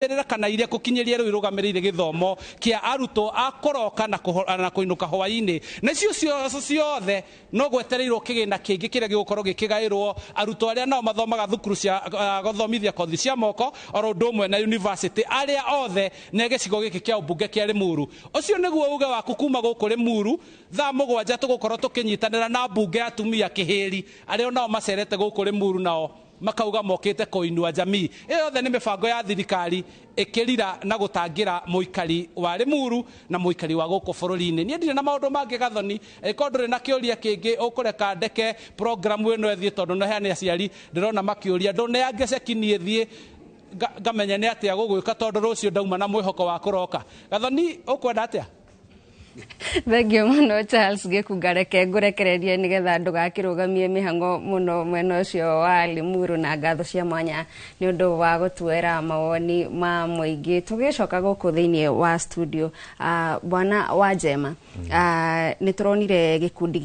Kana iria kũkinyĩria rĩu irũgamĩrĩire gĩthomo kĩa arutwo a kũroka na kũinũka hwaĩ-inĩ, nacio ciothe no gwetereirwo kĩgĩna kĩngĩ kĩrĩa gĩgũkorwo gĩkĩgaĩrwo arutwo arĩa nao mathomaga thukuru cia gũthomithia kothi cia moko, oro ũndũ ũmwe na university, arĩa othe nĩ gĩcigo gĩkĩ kĩa ũmbunge kĩa Limuru. Ũcio nĩguo uge waku kuma gũkũ Limuru. Thaa 7 tũgũkorwo tũkĩnyitanĩra na mbunge ya atumia Kĩhĩri, arĩa nao macerete gũkũ Limuru, nao makauga mokĩte kũinua jamii. Ĩyo yothe nĩ mĩbango ya thirikari ĩkĩrira na gũtangĩra mũikari wa Limuru na mũikari wa gũkũ bũrũri-inĩ. Niĩ ndirĩ na maũndũ mangĩ, Gathoni. Ĩkorwo ndũrĩ na kĩũria kĩngĩ, ũkũreka ndeke programu ĩno ĩthiĩ, tondũ no heane aciari ndĩrona makĩũria ndũneange ceki, niĩ thiĩ ngamenya nĩ atĩa gũgwĩka, tondũ rũciũ ndauma na mwĩhoko wa kũroka. Gathoni, ũkwenda atĩa? Thengiũ mũno, Charles Gĩkunga. Reke ngũrekererie nĩgetha ndũgakĩrũgamie mĩhang'o mũno mwena ũcio wa Limuru, na ngatho cia mwanya nĩ ũndũ wa gũtuoera mawoni ma mũingĩ. Tũgĩcoka gũkũ thĩinĩ wa studio, bwana wa Njema, nĩ tũronire gĩkundi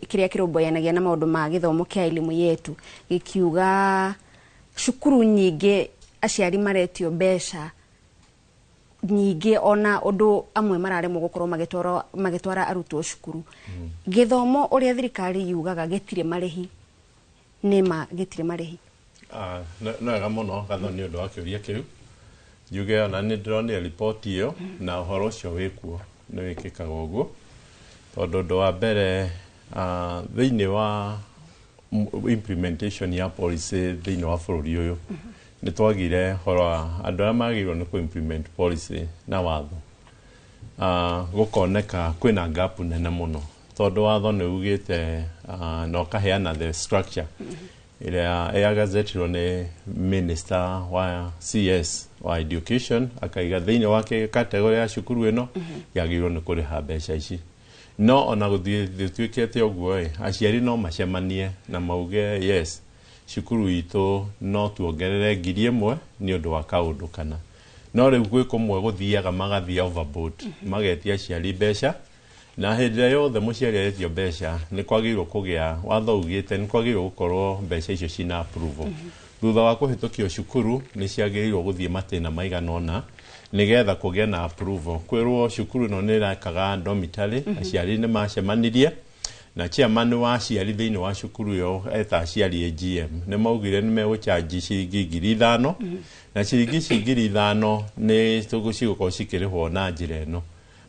kĩrĩa kĩrũmbũyanagia na maũndũ ma gĩthomo kĩa Elimu Yetu gĩkiuga cukuru nyingĩ aciari maretio mbeca nyingĩ, ona ũndũ amwe mararemwo gũkorwo magĩtwara arutwo cukuru. Gĩthomo ũrĩa thirikari yugaga gĩtirĩ marĩhi, nĩ ma gĩtirĩ marĩhi? Ah, nĩ wega mũno, Gathoni, nĩ ũndũ wa kĩũria kĩu. Njuge ona nĩ ndĩronire riboti ĩyo, na ũhoro ũcio wĩkuo, nĩ wĩkĩkaga ũguo, tondũ ũndũ wa mbere, thĩinĩ wa implementation ya policy thĩinĩ wa bũrũri ũyũ, nĩ twagire ũhoro wa andũ arĩa magĩrĩirwo nĩ kũ implement policy na watho. Gũkoneka kwĩna gap nene mũno, tondũ watho nĩ ugĩte na ũkaheana the structure ĩrĩa yagazetirwo nĩ minister wa CS wa education, akaiga thĩinĩ wa category ya cukuru ĩno yagĩrĩirwo nĩ kũrĩha mbeca ici. No ona gũthiĩ gũtuĩkĩte ũguo ĩ, aciari no macemanie na mauge, "Yes, cukuru itũ no tuongerere 1,000 nĩ ũndũ wa kaũndũ kana." No rĩu gwĩ kũmwe gũthiaga magathiĩ overboard, magetia aciari mbeca, na hĩndĩ ĩrĩa yothe mũciari aretio mbeca, nĩ kwagĩrĩirwo kũgĩa watho ugĩte nĩ kwagĩrĩirwo gũkorwo mbeca icio cina approval. Thutha wa kũhĩtũkio cukuru, nĩ ciagĩrĩirwo gũthiĩ matĩna maigana ũna nĩgetha kũgĩe na approval, kwĩrwo cukuru ĩno nĩ ĩrakaga dormitory. Aciari nĩ macemanirie na chairman wa aciari thĩinĩ wa cukuru ĩyo, eta aciari AGM, nĩ maugire nĩ megũchanji ciringi 5,000, na ciringi ici 5,000 nĩ cigũkorwo cikĩrĩhwo na njĩra ĩno: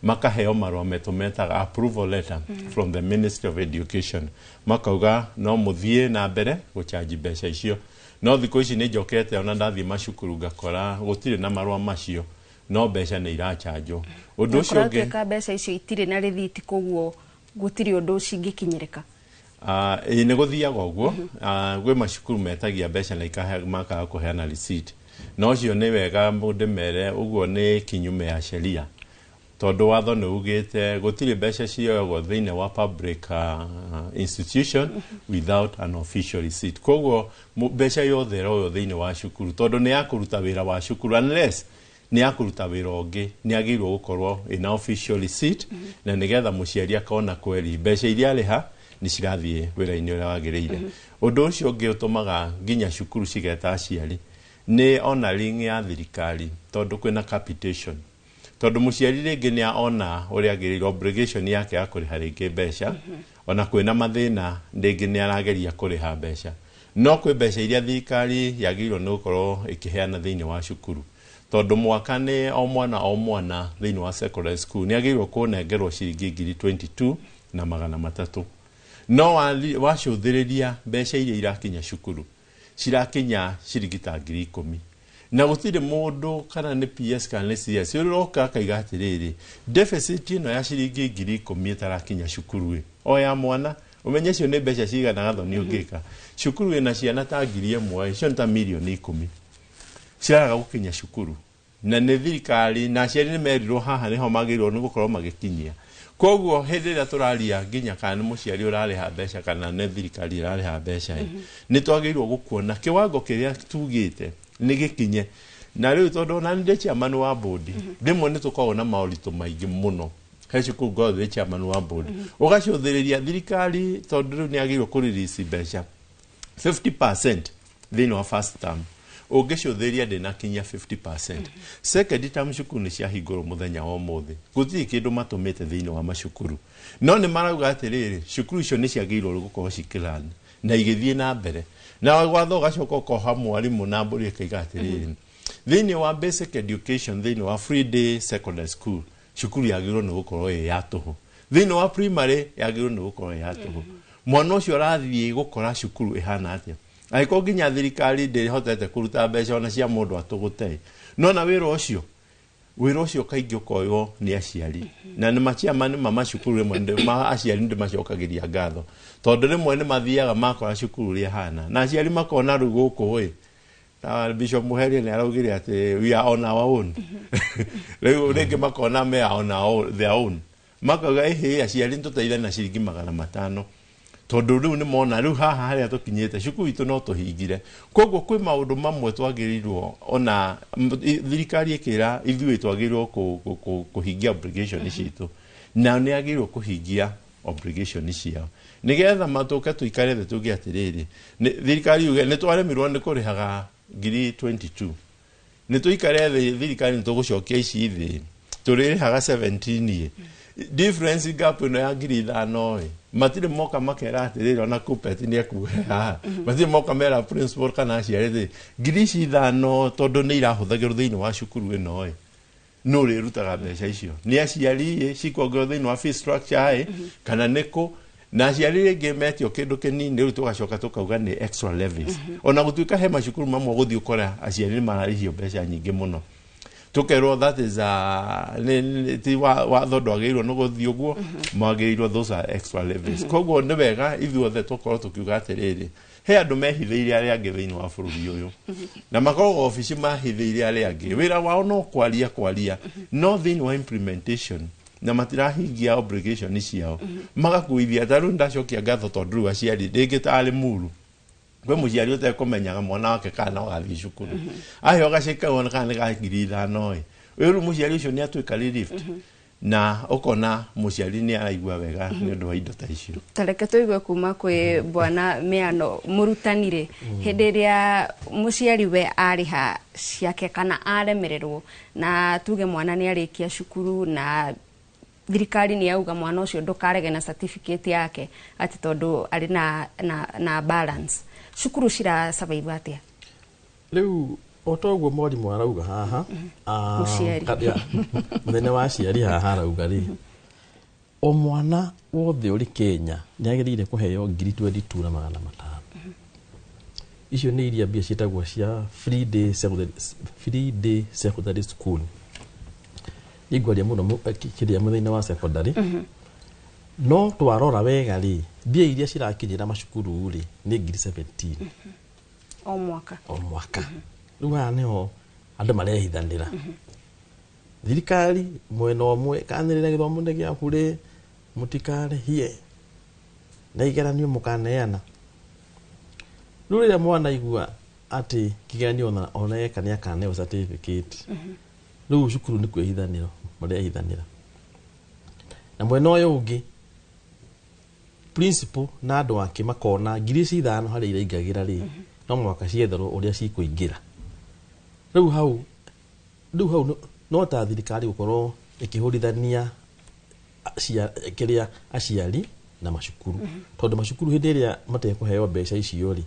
makaheo marũa metũ metaga approval letter from the Ministry of Education, makauga no mũthiĩ na mbere gũchanji mbeca icio. No thikũ ici nĩ njokete ona ndathiĩ macukuru ngakora gũtirĩ na marũa macio, no mbeca nĩ irachanjwo. Ũndũ ũcio ũngĩ, Kũratuĩka mbeca icio itirĩ na rĩthiti, koguo gũtirĩ ũndũ cingĩkinyĩrĩka. Ĩĩ, nĩ gũthiaga ũguo. Gwĩ macukuru metagia mbeca na makaga kũheana receipt, na ũcio nĩ wega mũndũ mere ũguo nĩ kinyume ya sheria, tondũ watho nĩ ugĩte gũtirĩ mbeca cioyagwo thĩinĩ wa public institution without an official receipt. Koguo mbeca yothe ĩroywo thĩinĩ wa cukuru, tondũ nĩ ya kũruta wĩra wa cukuru, unless nĩ ya kũruta wĩra ũngĩ, nĩ agĩrĩirwo gũkorwo ĩna official receipt, na nĩgetha mũciari akona kweri mbeca iria arĩha nĩ cirathiĩ wĩra-inĩ ũrĩa wagĩrĩire. Ũndũ ũcio ũngĩ ũtũmaga nginya cukuru cigeta aciari nĩ honoring ya thirikari, tondũ kwĩna capitation, tondũ mũciari rĩngĩ nĩ ona ũrĩa agĩrĩirwo obligation yake ya kũrĩha rĩngĩ mbeca, ona kwĩna mathĩna, rĩngĩ nĩ arageria kũrĩha mbeca, no kwĩ mbeca iria thirikari yagĩrĩirwo nĩ gũkorwo ĩkĩheana thĩinĩ wa cukuru, tondũ mwaka nĩ o mwana o mwana thĩinĩ wa secondary school nĩ agĩrĩirwo kũnengerwo ciringi 22,300. No wacũthĩrĩria mbeca iria irakinya cukuru, cirakinya ciringi ta 10,000, na gũtirĩ mũndũ, kana nĩ PS kana nĩ CS, ũroka akaiga atĩrĩrĩ, deficit ĩno ya ciringi 10,000 ĩtarakinya cukuru ĩ o ya mwana, ũmenye icio nĩ mbeca cigana, Gathoni? Ũngĩka cukuru ĩna ciana ta 1,000, icio nĩ ta 10,000,000 ciraraga gũkinya cukuru, na nĩ thirikari na aciari nĩ merirwo haha nĩho magĩrĩirwo nĩ gũkorwo magĩkinyia. Koguo hĩndĩ ĩrĩa tũraria nginya kana nĩ mũciari ũrarĩha mbeca kana nĩ thirikari ĩrarĩha mbeca ĩ, nĩ twagĩrĩirwo gũkuona kĩwango kĩrĩa tugĩte nĩ gĩkinye. Na rĩu tondũ ona nĩ ndĩ chairman wa board, rĩmwe nĩ tũkoragwo na moritũ maingĩ mũno. He cukuru ngoragwo ndĩ chairman wa board, ũgacũthĩrĩria thirikari, tondũ rĩu nĩ yagĩrĩirwo kũ release mbeca 50% thĩinĩ wa first term. Ũngĩcũthĩrĩria ndĩnakinyia 50%. Second term cukuru nĩ ciahingũrwo mũthenya wa ũmũthĩ, gũtirĩ kĩndũ matũmĩte thĩinĩ wa macukuru, no nĩ marauga atĩrĩrĩ, cukuru icio nĩ ciagĩrĩirwo gũkorwo cikĩran na igĩthiĩ na mbere. Na watho ũgacoka ũkoha mwarimũ na mbũri ĩkaiga atĩrĩrĩ, thĩinĩ wa basic education, thĩinĩ wa free day secondary school, cukuru yagĩrĩirwo nĩ gũkorwo ĩ ya tũhũ. Thĩinĩ wa primary yagĩrĩirwo nĩ gũkorwo ĩ ya tũhũ. Mwana ũcio arathiĩ gũkora cukuru ĩhana atĩa angĩkorwo nginya thirikari ndĩhotete kũruta mbeca ona cia mũndũ atũgũte? No na wĩra ũcio kaingĩ ũkoywo nĩ aciari na nĩ machairman ma macukuru. Rĩmwe ma aciari nĩ ndĩmacokagĩria ngatho, tondũ rĩmwe nĩ mathiaga makora cukuru ũrĩa ĩhana na aciari makona rĩu gũkũ ĩ ta Bishop Muheria nĩ araugire atĩ we are on our own. Rĩu rĩngĩ makona me on their own, makauga ĩhĩ, aciari nĩ tũteithanie na ciringi 500, tondũ rĩu nĩ mona rĩu haha harĩa tũkinyĩte cukuru itũ no tũhingire. Koguo kwĩ maũndũ mamwe twagĩrĩirwo ona thirikari ĩkĩra ithuĩ twagĩrĩirwo kũhingia obligation citũ, na nĩ agĩrĩirwo kũhingia obligation ciao nĩgetha matũke tũikare thĩ tuge atĩrĩrĩ, thirikari yuge nĩ twaremirwo nĩ kũrĩhaga ngiri 22, nĩ tũikare thĩ, thirikari nĩ tũgũcokia ici thĩ, tũrĩrĩhaga 17 ĩ difference gap ĩno ya 5,000 ĩ. Matirĩ moka makera atĩrĩrĩ, ona Kuppet nĩ ekuhe haha, matirĩ moka mera principal kana aciari atĩ ngiri ici ithano tondũ nĩ irahũthagĩrwo thĩinĩ wa cukuru ĩno ĩ, no ũrĩrutaga mbeca icio nĩ aciari ĩ cikuongererwo thĩinĩ wa fee structure ĩ kana nĩ kũ. Na aciari rĩngĩ metio kĩndũ kĩnini, rĩu tũgacoka tũkauga nĩ extra levies, ona gũtuĩka he macukuru mamwe gũthiĩ ũkora aciari nĩ mararĩhio mbeca nyingĩ mũno, tũkerwo that is a ti watho ndwagĩrĩirwo nĩ gũthiĩ ũguo magĩrĩirwo, those are extra levies. Koguo nĩ wega ithuothe tũkorwo tũkiuga atĩrĩrĩ, he andũ mehithĩire arĩa angĩ thĩinĩ wa bũrũri ũyũ na makoragwo obici mahithĩire arĩa angĩ, wĩra wao no kwaria kwaria, no thĩinĩ wa implementation na matirahingia obligation ciao, magakuithia. Ta rĩu ndacokia ngatho tondũ rĩu aciari rĩngĩ ta arĩ muru kwĩ mũciari ũtekũmenyaga mwana wake kana no gathiĩ cukuru aheo gaceki kau ona kana nĩ ga 5,000 ĩ. Rĩu mũciari ũcio nĩ atuĩka relieved na ũkona mũciari nĩ araigua wega nĩ ũndũ wa indo ta icio. Tareke tũigue kuma kwĩ bwana Mĩano, mũrutani rĩ, hĩndĩ ĩrĩa mũciari we arĩha ciake kana aremererwo na tuge mwana nĩ arĩkia cukuru na thirikari nĩ yauga mwana ũcio ndũkarege na certificate yake atĩ tondũ arĩ na balance, cukuru cira survive atĩa? Rĩu o ta ũguo mwarimũ arauga haha, Mũciari. Ya, mũnene wa aciari haha arauga rĩ, o mwana wothe ũrĩ Kenya nĩ agĩrĩire kũheo ngiri 22 na 500. Icio nĩ iria mbia ciĩtagwo cia free day secondary school. Nĩ ngwaria mũno kĩrĩa mũthenya wa secondary, no twarora wega rĩ, mbia iria cirakinyĩra macukuru rĩ nĩ ngiri 17 o mwaka. O mwaka. Rĩu haha nĩho andũ marehithanĩra. Thirikari mwena ũmwe kanĩrĩra gĩthomo nĩ gĩa bure, mũtikarĩhie na igeranio mũkaneana. Rĩu rĩrĩa mwana aigua atĩ kĩgeranio ona eka nĩ akaneo certificate, rĩu cukuru nĩ kwĩhithanĩra marehithanĩra. Na mwena ũyũ ũngĩ principal na andũ ake makona ngiri ici ithano harĩa iraingagĩra rĩ, no mũhaka cietherwo ũrĩa cikũingĩra. Rĩu hau no ta thirikari gũkorwo ĩkĩhũrithania kĩrĩa aciari na macukuru, tondũ macukuru hĩndĩ ĩrĩa matekũheo mbeca icio rĩ,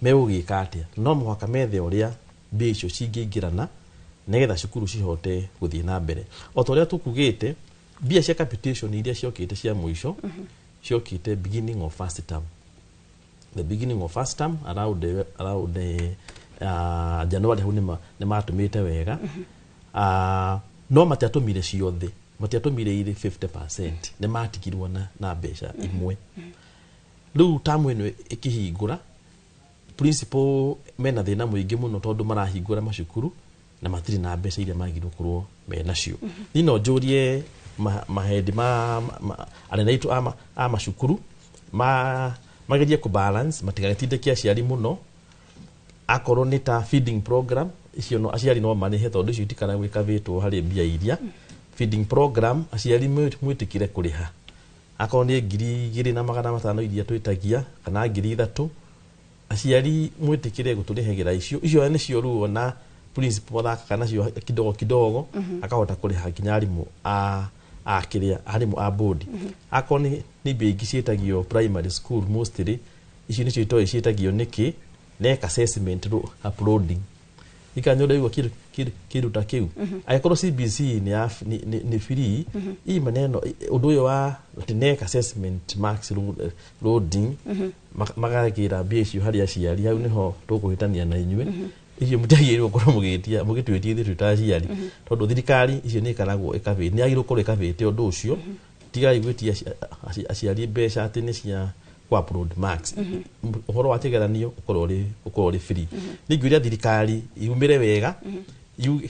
megũgĩka atĩa? No mũhaka methe ũrĩa mbia icio cingĩingĩrana nĩgetha cukuru cihote gũthiĩ na mbere. O ta ũrĩa tũkugĩte, mbia cia capitation iria ciokĩte cia mũico ciokĩte beginning of first term, the beginning of first term around January hau nĩ matũmĩte wega, no matiatũmire ciothe, matiatũmire irĩ 50%, nĩ matigirwo na mbeca imwe. Rĩu tamu ĩno ĩkĩhingũra, principal mena thĩna mũingĩ mũno tondũ marahingũra macukuru na matirĩ na mbeca iria magĩrĩirwo gũkorwo menacio. Niĩ no njũrie mahendi ma anene aitũ a macukuru magerie kũ balance, matigagĩtindĩke aciari mũno. Akorwo nĩ ta feeding program icio, no aciari no marĩhe tondũ icio itikaragwo ikavĩtwo harĩ mbia iria. Feeding program aciari mwĩtĩkĩre kũrĩha, akorwo nĩ 2,500 iria twĩtagia kana 3,000. Aciari mwĩtĩkĩre gũtũrĩhagĩra icio icio nĩcio rĩu ona principal athakaga nacio kidogo kidogo, akahota kũrĩha nginya arimũ a kĩrĩa, arimũ a board. Akorwo nĩ mbia ingĩ ciĩtagio primary school mostly, icio nĩcio itoĩ ciĩtagio nĩkĩ NEC assessment uploading ikanyo ũraigua kĩndũ ta kĩu. Angĩkorwo CBC nĩ ya nĩ free, hii maneno, ũndũ ũyũ wa atĩ NEC assessment marks loading, magagĩra mbia icio harĩ aciari, hau nĩho tũkũhĩtania na inyuĩ. Icio mũtiagĩrĩirwo gũkorwo mũgĩtia mũgĩtwĩtie ithuĩ twĩ ta aciari, tondũ thirikari icio nĩ ĩkaragwo ĩkabĩte, nĩ yagĩrĩirwo gũkorwo ĩkabĩte ũndũ ũcio. Tigai gwĩtia aciari mbeca atĩ nĩ cia ku upload marks. Ũhoro wa kĩgeranio ũkorwo ũrĩ free. Ningĩ ũrĩa thirikari yumĩre wega,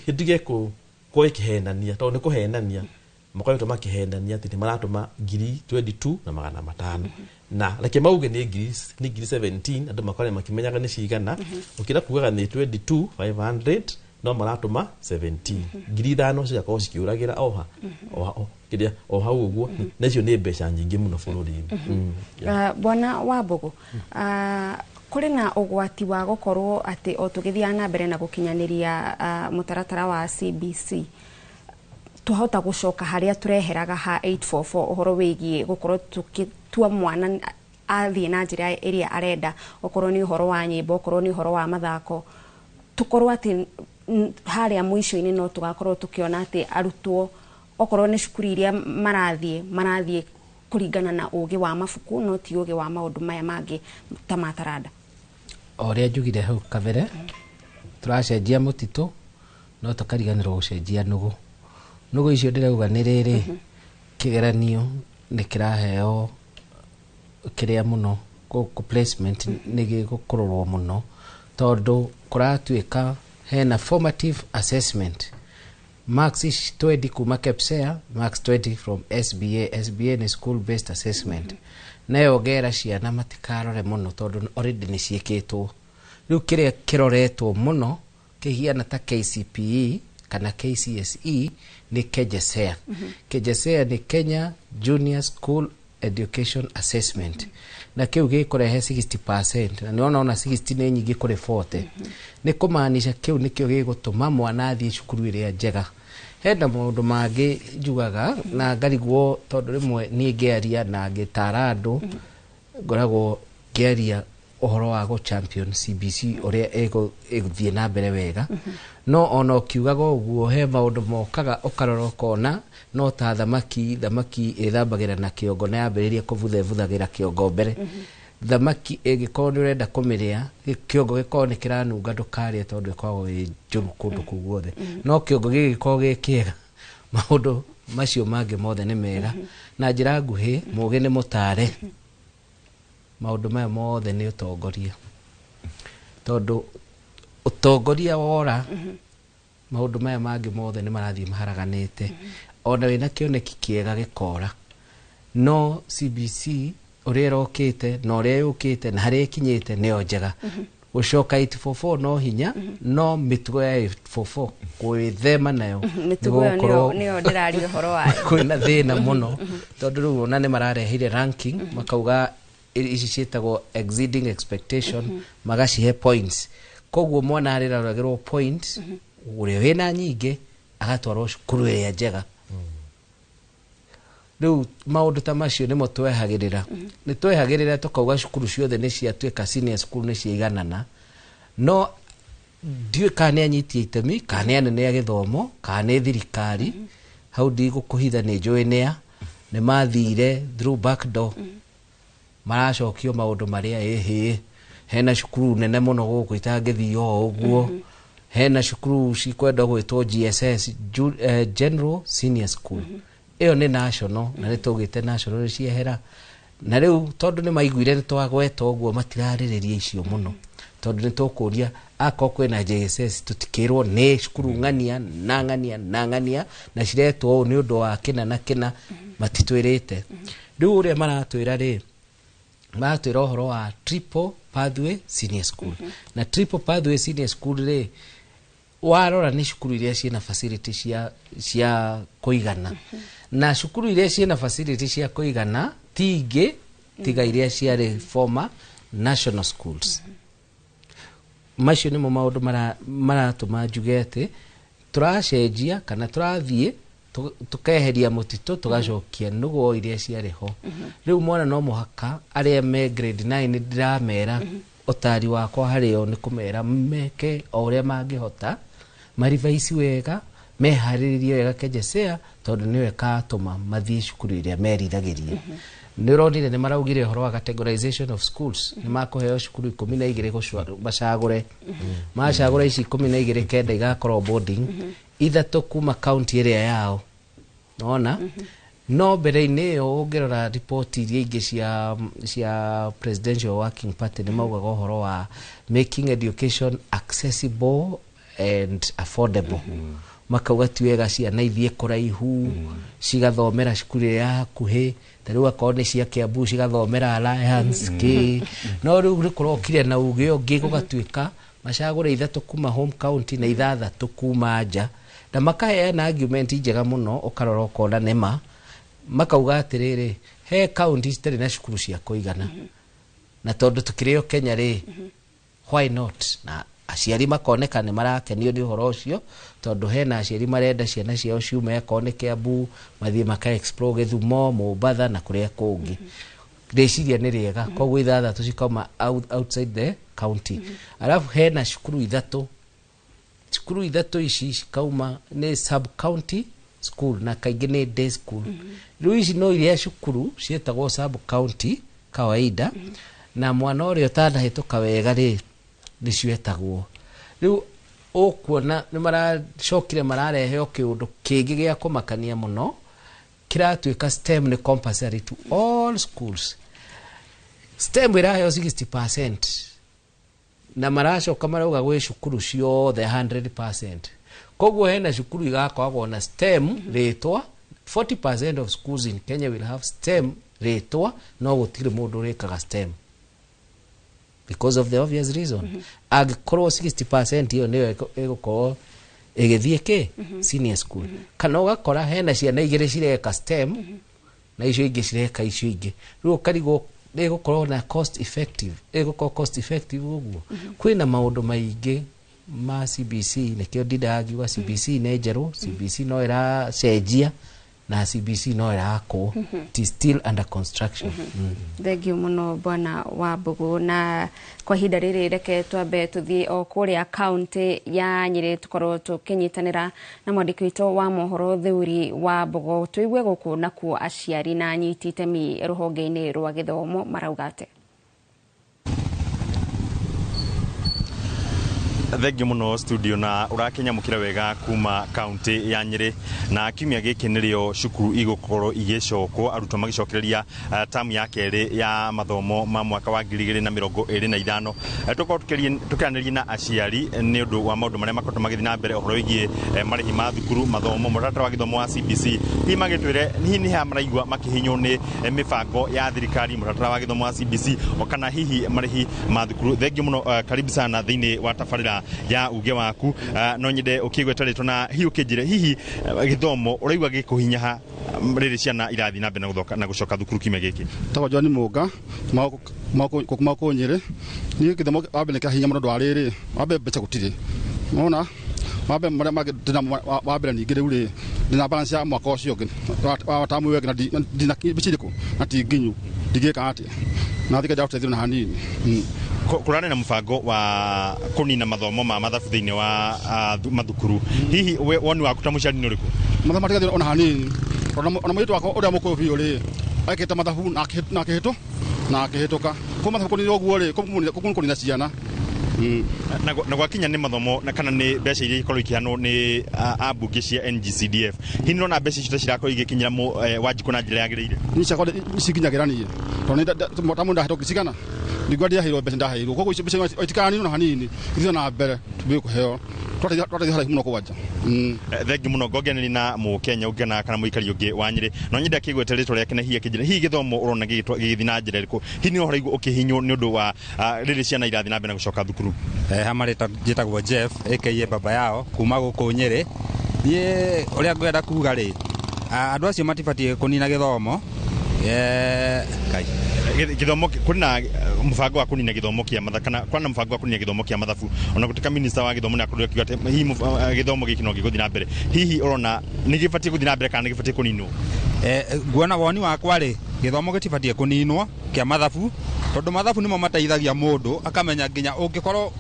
ĩtige kũkorwo ĩkĩhenania, tondũ nĩ kũhenania makoretwo makĩhenania atĩ nĩ maratũma 22,500, na reke mauge nĩ ngiri 17, andũ makore makĩmenyaga nĩ cigana, ũkĩra kugaga nĩ 22,500 no maratũma 17, 5,000 cigakorwo cikĩũragĩra oha kĩrĩa o hau ũguo, na icio nĩ mbeca nyingĩ mũno bũrũri-inĩ. Bwana Wambugu, kũrĩ na ũgwati wa gũkorwo atĩ o tũgĩthiaga na mbere na gũkinyanĩria mũtaratara wa CBC, twahota gũcoka harĩa tũreheraga ha 844, ũhoro wĩgiĩ gũkorwo tũgĩtua mwana athiĩ na njĩra ĩrĩa arenda, okorwo nĩ ũhoro wa nyĩmbo, okorwo nĩ ũhoro wa mathako, tũkorwo atĩ harĩa mũico-inĩ no tũgakorwo tũkĩona atĩ arutwo, okorwo nĩ cukuru iria marathiĩ, marathiĩ kũringana na ũgĩ wa mabuku no ti ũgĩ wa maũndũ maya mangĩ ta ma taranda? O ũrĩa njugire hau kabere, tũracenjia mũtitũ no tũkariganĩrwo gũcenjia nũgũ. Nũgũ icio ndĩrauga nĩ rĩrĩ, kĩgeranio nĩ kĩraheo kĩrĩa mũno placement nĩ gĩgũkũrorwo mũno, tondũ kũratuĩka hena formative assessment marks ici 20 kuma KPSEA, marks 20 from SBA. SBA nĩ school based assessment, nayo ngera ciana matikarore mũno tondũ already nĩ ciĩkĩtwo. Rĩu kĩrĩa kĩroretwo mũno kĩhiana ta KCPE kana KCSE nĩ KJSEA. KJSEA nĩ Kenya Junior School Education Assessment, na kĩu gĩkũrehe 60%, na nĩwona ona 60 nĩ nyingĩ kũrĩ 40. Nĩ kũmaanisha kĩu nĩkĩo gĩgũtũma mwana athiĩ cukuru ĩrĩa njega. Hena maũndũ mangĩ njugaga na ngarigwo, tondũ rĩmwe niĩ ngĩaria na ngĩtara andũ ngoragwo ngĩaria ũhoro wa gũ champion CBC ũrĩa ĩgũthiĩ na mbere wega, no ona ũkiugaga ũguo he maũndũ mokaga ũkarora ũkona no ta thamaki. Thamaki ĩthambagĩra na kĩongo na yambĩrĩria kũbutha ĩbuthagĩra kĩongo mbere. Thamaki ĩngĩkorwo nĩ ũrenda kũmĩrĩa, kĩongo gĩkorwo nĩ kĩranunga, ndũkarĩe, tondũ ĩkoragwo ĩ njũru kũndũ kũu guothe. No kĩongo gĩgĩkorwo gĩ kĩega, maũndũ macio mangĩ mothe nĩ mega. Na njĩra nguhĩ, mũgĩ nĩ mũtare, maũndũ maya mothe nĩ ũtongoria, tondũ ũtongoria wora, maũndũ maya mangĩ mothe nĩ marathiĩ maharaganĩte, ona wĩna kĩoneki kĩega gĩkora. No CBC ũrĩa ĩrokĩte na ũrĩa yũkĩte na harĩa ĩkinyĩte nĩyo njega. Gũcoka 844 no hinya, no mĩtugo ya 844 gwĩthema nayo. Mĩtugo ĩyo nĩyo ndĩraria ũhoro wayo. Kwĩna thĩna mũno, tondũ rĩu ona nĩ marareheire ranking, makauga ici ciĩtagwo exceeding expectation, magacihe points. Koguo mwana arĩroragĩrwo points, ũrĩa wĩna nyingĩ agatwarwo cukuru ĩrĩa njega. Rĩu maũndũ ta macio nĩmo twehagĩrĩra, nĩ twehagĩrĩra tũkauga cukuru ciothe nĩ ciatuĩka senior school, nĩ ciaiganana. No ndiũĩ kana nĩ anyitie itemi, kana nĩ anene a gĩthomo, kana nĩ thirikari. Hau ndigũkũhitha, nĩ njũĩ nĩa nĩ mathire through back door, maracokio maũndũ marĩa ĩhĩ. Hena cukuru nene mũno gũkũ itangĩthio o ũguo, hena cukuru cikwenda gwĩtwo GSS, General Senior School. Ĩyo nĩ national, na nĩ tũgĩte national nĩ ciehera. Na rĩu tondũ nĩ maiguire nĩ twagweta ũguo, matirarĩrĩria icio mũno, tondũ nĩ tũkũria akorwo kwĩna JSS, tũtikĩrwo nĩ cukuru ng'ania na ng'ania na ng'ania na ciretwo ũũ nĩ ũndũ wa kĩna na kĩna, matitwĩrĩte. Rĩu ũrĩa maratwĩra rĩ, maratwĩra ũhoro wa triple pathway senior school. Na triple pathway senior school rĩ, warora nĩ cukuru iria ciĩna facility cia kũigana, na cukuru iria ciĩna facility cia kũigana ti ingĩ tiga iria ciarĩ former national schools. Macio nĩmo maũndũ maratũma njuge atĩ tũracenjia kana tũrathiĩ tũkeheria mũtitũ, tũgacokia nũgũ iria ciarĩ ho. Rĩu mwana no mũhaka arĩa me grade 9, ndĩramera ũtari wakwa harĩo nĩ kũmera meke o ũrĩa mangĩhota, marivaici wega, meharĩrĩrie wega KJSEA, tondũ nĩyo ĩkatũma mathiĩ cukuru ĩrĩa meriragĩria. Nĩ ũronire nĩ maraugire ũhoro wa categorization of schools, nĩ makũheo cukuru 12 macagũre. Macagũra ici 12, kenda igakorwo boarding, ithatũ kuma county ĩrĩa yao nona. No mbere-inĩ ĩyo, ũngĩrora riboti iria ingĩ cia Presidential Working Party, nĩ maugaga ũhoro wa making education accessible and affordable. Makauga ti wega ciana ithiĩ kũraihu cigathomera cukuru ĩrĩa ya hakuhĩ, ta rĩu akorwo nĩ cia Kiambu cigathomera Alliance kĩ. No rĩu nĩ kũrokire na uge ũngĩ, gũgatuĩka macagũre ithatũ kuma home county na ithathatũ kuma nja, na makaheana argument njega mũno. Ũkarora ũkona nĩma makauga atĩrĩrĩ, he county citarĩ na cukuru cia kũigana, na tondũ tũkĩrĩ o Kenya rĩ, why not? Na aciari makoneka nĩ marakenio nĩ ũhoro ũcio, tondũ hena aciari marenda ciana ciao ciume akorwo nĩ Kiambu mathiĩ maka explore Gĩthumo, Mombatha na kũrĩa kũngĩ. Rĩciria nĩ rĩega. Koguo ithathatũ cikauma outside the county, alafu hena cukuru ithatũ. Cukuru ithatũ ici cikauma nĩ sub county school, na kaingĩ nĩ day school. Rĩu ici no iria cukuru ciĩtagwo sub county kawaida, na mwana ũrĩa ũtanahĩtũka wega rĩ, nĩcio etagwo. Rĩu ũkuona nĩ maracokire mararehe o kĩũndũ kĩngĩ gĩa kũmakania mũno, kĩratuĩka STEM nĩ compulsory to all schools. STEM ĩraheo 60%, na maracoka marauga gwĩ cukuru ciothe 100%. Koguo hena cukuru igakoragwo na STEM rĩtwa. 40% of schools in Kenya will have STEM rĩtwa, no gũtirĩ mũndũ ũrĩkaga STEM because of the obvious reason. Angĩkorwo 60% ĩyo nĩyo ĩgũkorwo ĩgĩthiĩ kĩ senior school, kana ũgakora hena ciana igĩrĩ cireka STEM na icio ingĩ cireka icio ingĩ, rĩu ũkarigwo ĩgũkorwo na cost effective, ĩgũkorwo cost effective. Ũguo kwĩna maũndũ maingĩ ma CBC. Nĩkĩo ndindaga ngiuga CBC nĩ njerũ, CBC no ĩracenjia, na CBC no ĩrakwo. It is still under construction. Thengiũ mũno, bwana wa Mbũgũ. Na kwa ihinda rĩrĩ, reke twambe tũthiĩ o kũrĩa kaunti ya Nyĩrĩ, tũkorwo tũkĩnyitanĩra na mwandĩki witũ wa mohoro Theuri wa Mbũgũ, tũigue gũkũ nakuo aciari na anyiti itemi rũhonge-inĩ rwa gĩthomo marauga atĩa. Thengiũ mũno studio, na ũrakinyamũkĩra wega kuma kaunti ya Nyĩrĩ. Na kiumia gĩkĩ nĩrĩo cukuru igũkorwo igĩcokwo, arutwo magĩcokereria tamu ya kerĩ ya mathomo ma mwaka wa 2025. Tũkorwo tũkĩaranĩria na aciari nĩ ũndũ wa maũndũ marĩa makoretwo magĩthiĩ na mbere ũhoro wĩgiĩ marĩhi ma thukuru, mathomo, mũtaratara wa gĩthomo wa CBC. Hihi magĩtwĩre hihi nĩ ha maraigua makĩhinywo nĩ mĩbango ya thirikari, mũtaratara wa gĩthomo wa CBC, o kana hihi marĩhi ma thukuru. Thengiũ mũno, karibu sana thĩinĩ wa tabarĩra ya uge waku. No nyende ũkĩgweta rĩtwa na hihi ũkĩnjĩre hihi gĩthomo ũraigua gĩkũhinya ha rĩrĩ ciana irathiĩ na mbere na gũthoka na gũcoka thukuru kiumia gĩkĩ? Tagwo John Mũnga kuma kũ Nyĩrĩ. Niĩ gĩthomo wa mbere nĩ kĩrahinya mũno ũndũ wa rĩrĩ, wa mbere mbeca gũtirĩ, nona wa mbere marĩa mangĩ ndĩna wa mbere. Ningĩ rĩu rĩ, ndĩna balance ya mwaka ũcio ũngĩ wa tamu ĩyo ĩngĩ, na ndina mbeca irĩkũ na ti nginyu, ndingĩka atĩa na thika nja na hanini. Kũrarĩ na mũbango wa kũnina mathomo ma mathabu thĩinĩ wa mathukuru. Hihi we woni waku ta mũciari nĩ ũrĩkũ? Mathabu matigathire ona hanini. Ona mũirĩtu wakwa ũrĩa mũkũrũ biũ rĩ, ekĩte mathabu na na akĩhĩtũka. Kũ mathabu kũnina ũguo rĩ, kũu kũnina ciana. Na gwakinya nĩ mathomo na kana nĩ mbeca iria ikorwo ikĩheanwo nĩ ambunge cia NGCDF, hihi nĩũrona mbeca icio ta cirakorwo igĩkinyĩra Wanjikũ na njĩra yagĩrĩire? Niĩ ciakwa cikinyagĩra niĩ, tondũ nĩ ta mũndũ ndahĩtũki cigana ndigua ndiaheirwo mbeca ndaheirwo. Koguo icio mbeca itikaninwo na hanini, ithiĩ na mbere tũbie kũheo, twateithia haraihu mũno kwanja. Thengiũ mũno. Ngongeneri na mũkenya ũngĩ na kana mũikari ũngĩ wa Nyĩrĩ, no nyende akĩgwete rĩtwa rĩake na hihi akĩnjĩra hihi gĩthomo ũrona gĩgĩthiĩ na njĩra ĩrĩkũ, hihi nĩ ũraigua ũkĩhinywo nĩ ũndũ wa rĩrĩ ciana irathiĩ na mbere na gũcoka thukuru? Ha marĩtwa njĩtagwo Jeff aka baba yao kuma gũkũ Nyĩrĩ. Niĩ ũrĩa ngwenda kuga rĩ, andũ acio matibatiĩ kũnina gĩthomo. Ngai Gĩthomo kwĩna mũbango wa kũnina gĩthomo kĩa mathabu, kana kwana mũbango wa kũnina gĩthomo kĩa mathabu, ona gũtuĩka minister wa gĩthomo nĩ akorirwo akiuga atĩ hihi gĩthomo gĩkĩ no gĩgũthiĩ na mbere. Hihi ũrona nĩ gĩbatiĩ gũthiĩ na mbere kana nĩ gĩbatiĩ kũninwo? Nguona woni wakwa rĩ, gĩthomo gĩtibatiĩ kũninwo kĩa mathabu, tondũ mathabu nĩmo mateithagia mũndũ akamenya nginya ũngĩkorwo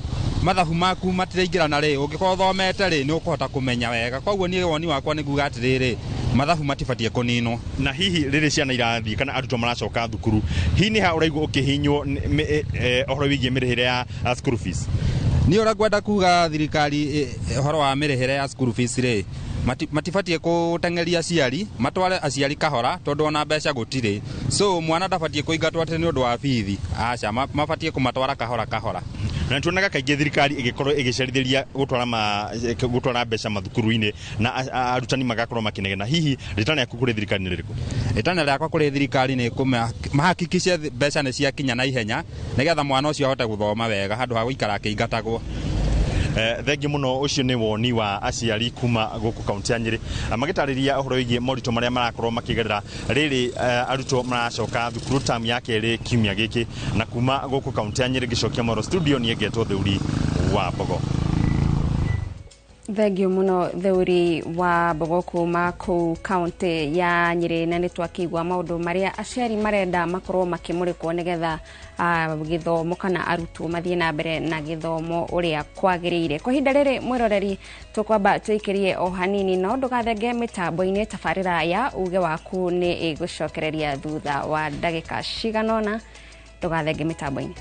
mathabu maku matiraingĩrana rĩ, ũngĩkorwo ũthomete rĩ, nĩ ũkũhota kũmenya wega. Koguo niĩ woni wakwa nĩ nguga atĩrĩrĩ, mathabu matibatiĩ kũninwo. Na hihi rĩrĩ ciana irathiĩ kana arutwo maracoka thukuru, hihi nĩ ha ũraigua ũkĩhinywo ũhoro wĩgiĩ mĩrĩhĩre ya school fees? Niĩ ũrĩa ngwenda kuga thirikari ũhoro wa mĩrĩhĩre ya school fees rĩ, matibatiĩ gũteng'eria aciari, matware aciari kahora, tondũ ona mbeca gũtirĩ. So mwana ndabatiĩ kũingatwo atĩ nĩ ũndũ wa bithi, aca, mabatiĩ kũmatwara kahora kahora. Na tuonaga kaingĩ thirikari ĩgĩkorwo ĩgĩcerithĩria gũtwara mbeca mathukuru-inĩ na arutani magakorwo makĩnegena. Hihi rĩtana rĩaku kũrĩ thirikari nĩ rĩrĩkũ? Rĩtana rĩakwa kũrĩ thirikari nĩ mahakikishe mbeca nĩ ciakinya na ihenya, nĩgetha mwana ũcio ahote gũthoma wega handũ ha gũikara akĩingatagwo. Thengi mũno. Ũcio nĩ woni wa aciari kuma gũkũ kaunti ya Nyĩrĩ, magĩtarĩria ũhoro wĩgiĩ moritũ marĩa marakorwo makĩgerera rĩrĩ arutwo maracoka thukuru tamu ya kerĩ kiumia gĩkĩ. Na kuma gũkũ kaunti ya Nyĩrĩ, ngĩcokia mwaro studio, niĩ ngetwo Theuri wa Mbogo. Thengio muno, Theuri wa Mbogo, kuma kũu kaunti ya Nyĩrĩ. Na nĩ twakĩigua maũndũ marĩa aciari marenda makorwo makĩmũrĩkwo nĩgetha gĩthomo kana arutwo mathiĩ na mbere na gĩthomo ũrĩa kwagĩrĩire. Kwa ihinda rĩrĩ, mwĩroreri, tũkwamba tũikĩrie o hanini, no ndũgathenge mĩtambo-inĩ. Tabarĩra ya uge waku nĩ ĩgũcokereria thutha wa ndagĩka cigana ũna. Ndũgathenge mĩtambo-inĩ.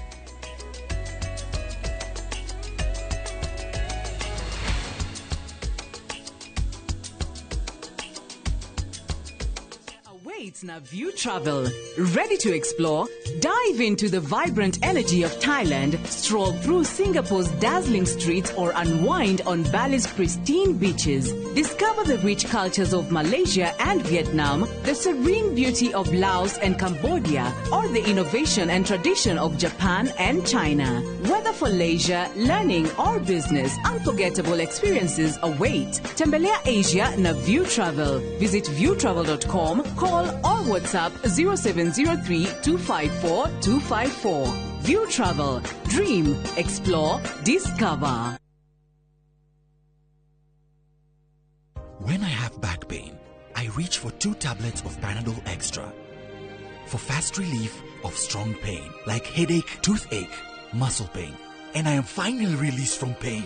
Awaits na View Travel. Ready to explore? Dive into the vibrant energy of Thailand, stroll through Singapore's dazzling streets, or unwind on Bali's pristine beaches. Discover the rich cultures of Malaysia and Vietnam, the serene beauty of Laos and Cambodia, or the innovation and tradition of Japan and China. Whether for leisure, learning, or business, unforgettable experiences await. Tembelea Asia na View Travel. Visit viewtravel.com, call or WhatsApp 0703 254 254. View Travel. Dream, explore, discover. When I have back pain, I reach for 2 tablets of Panadol Extra. For fast relief of strong pain like headache, toothache, muscle pain, and I am finally released from pain.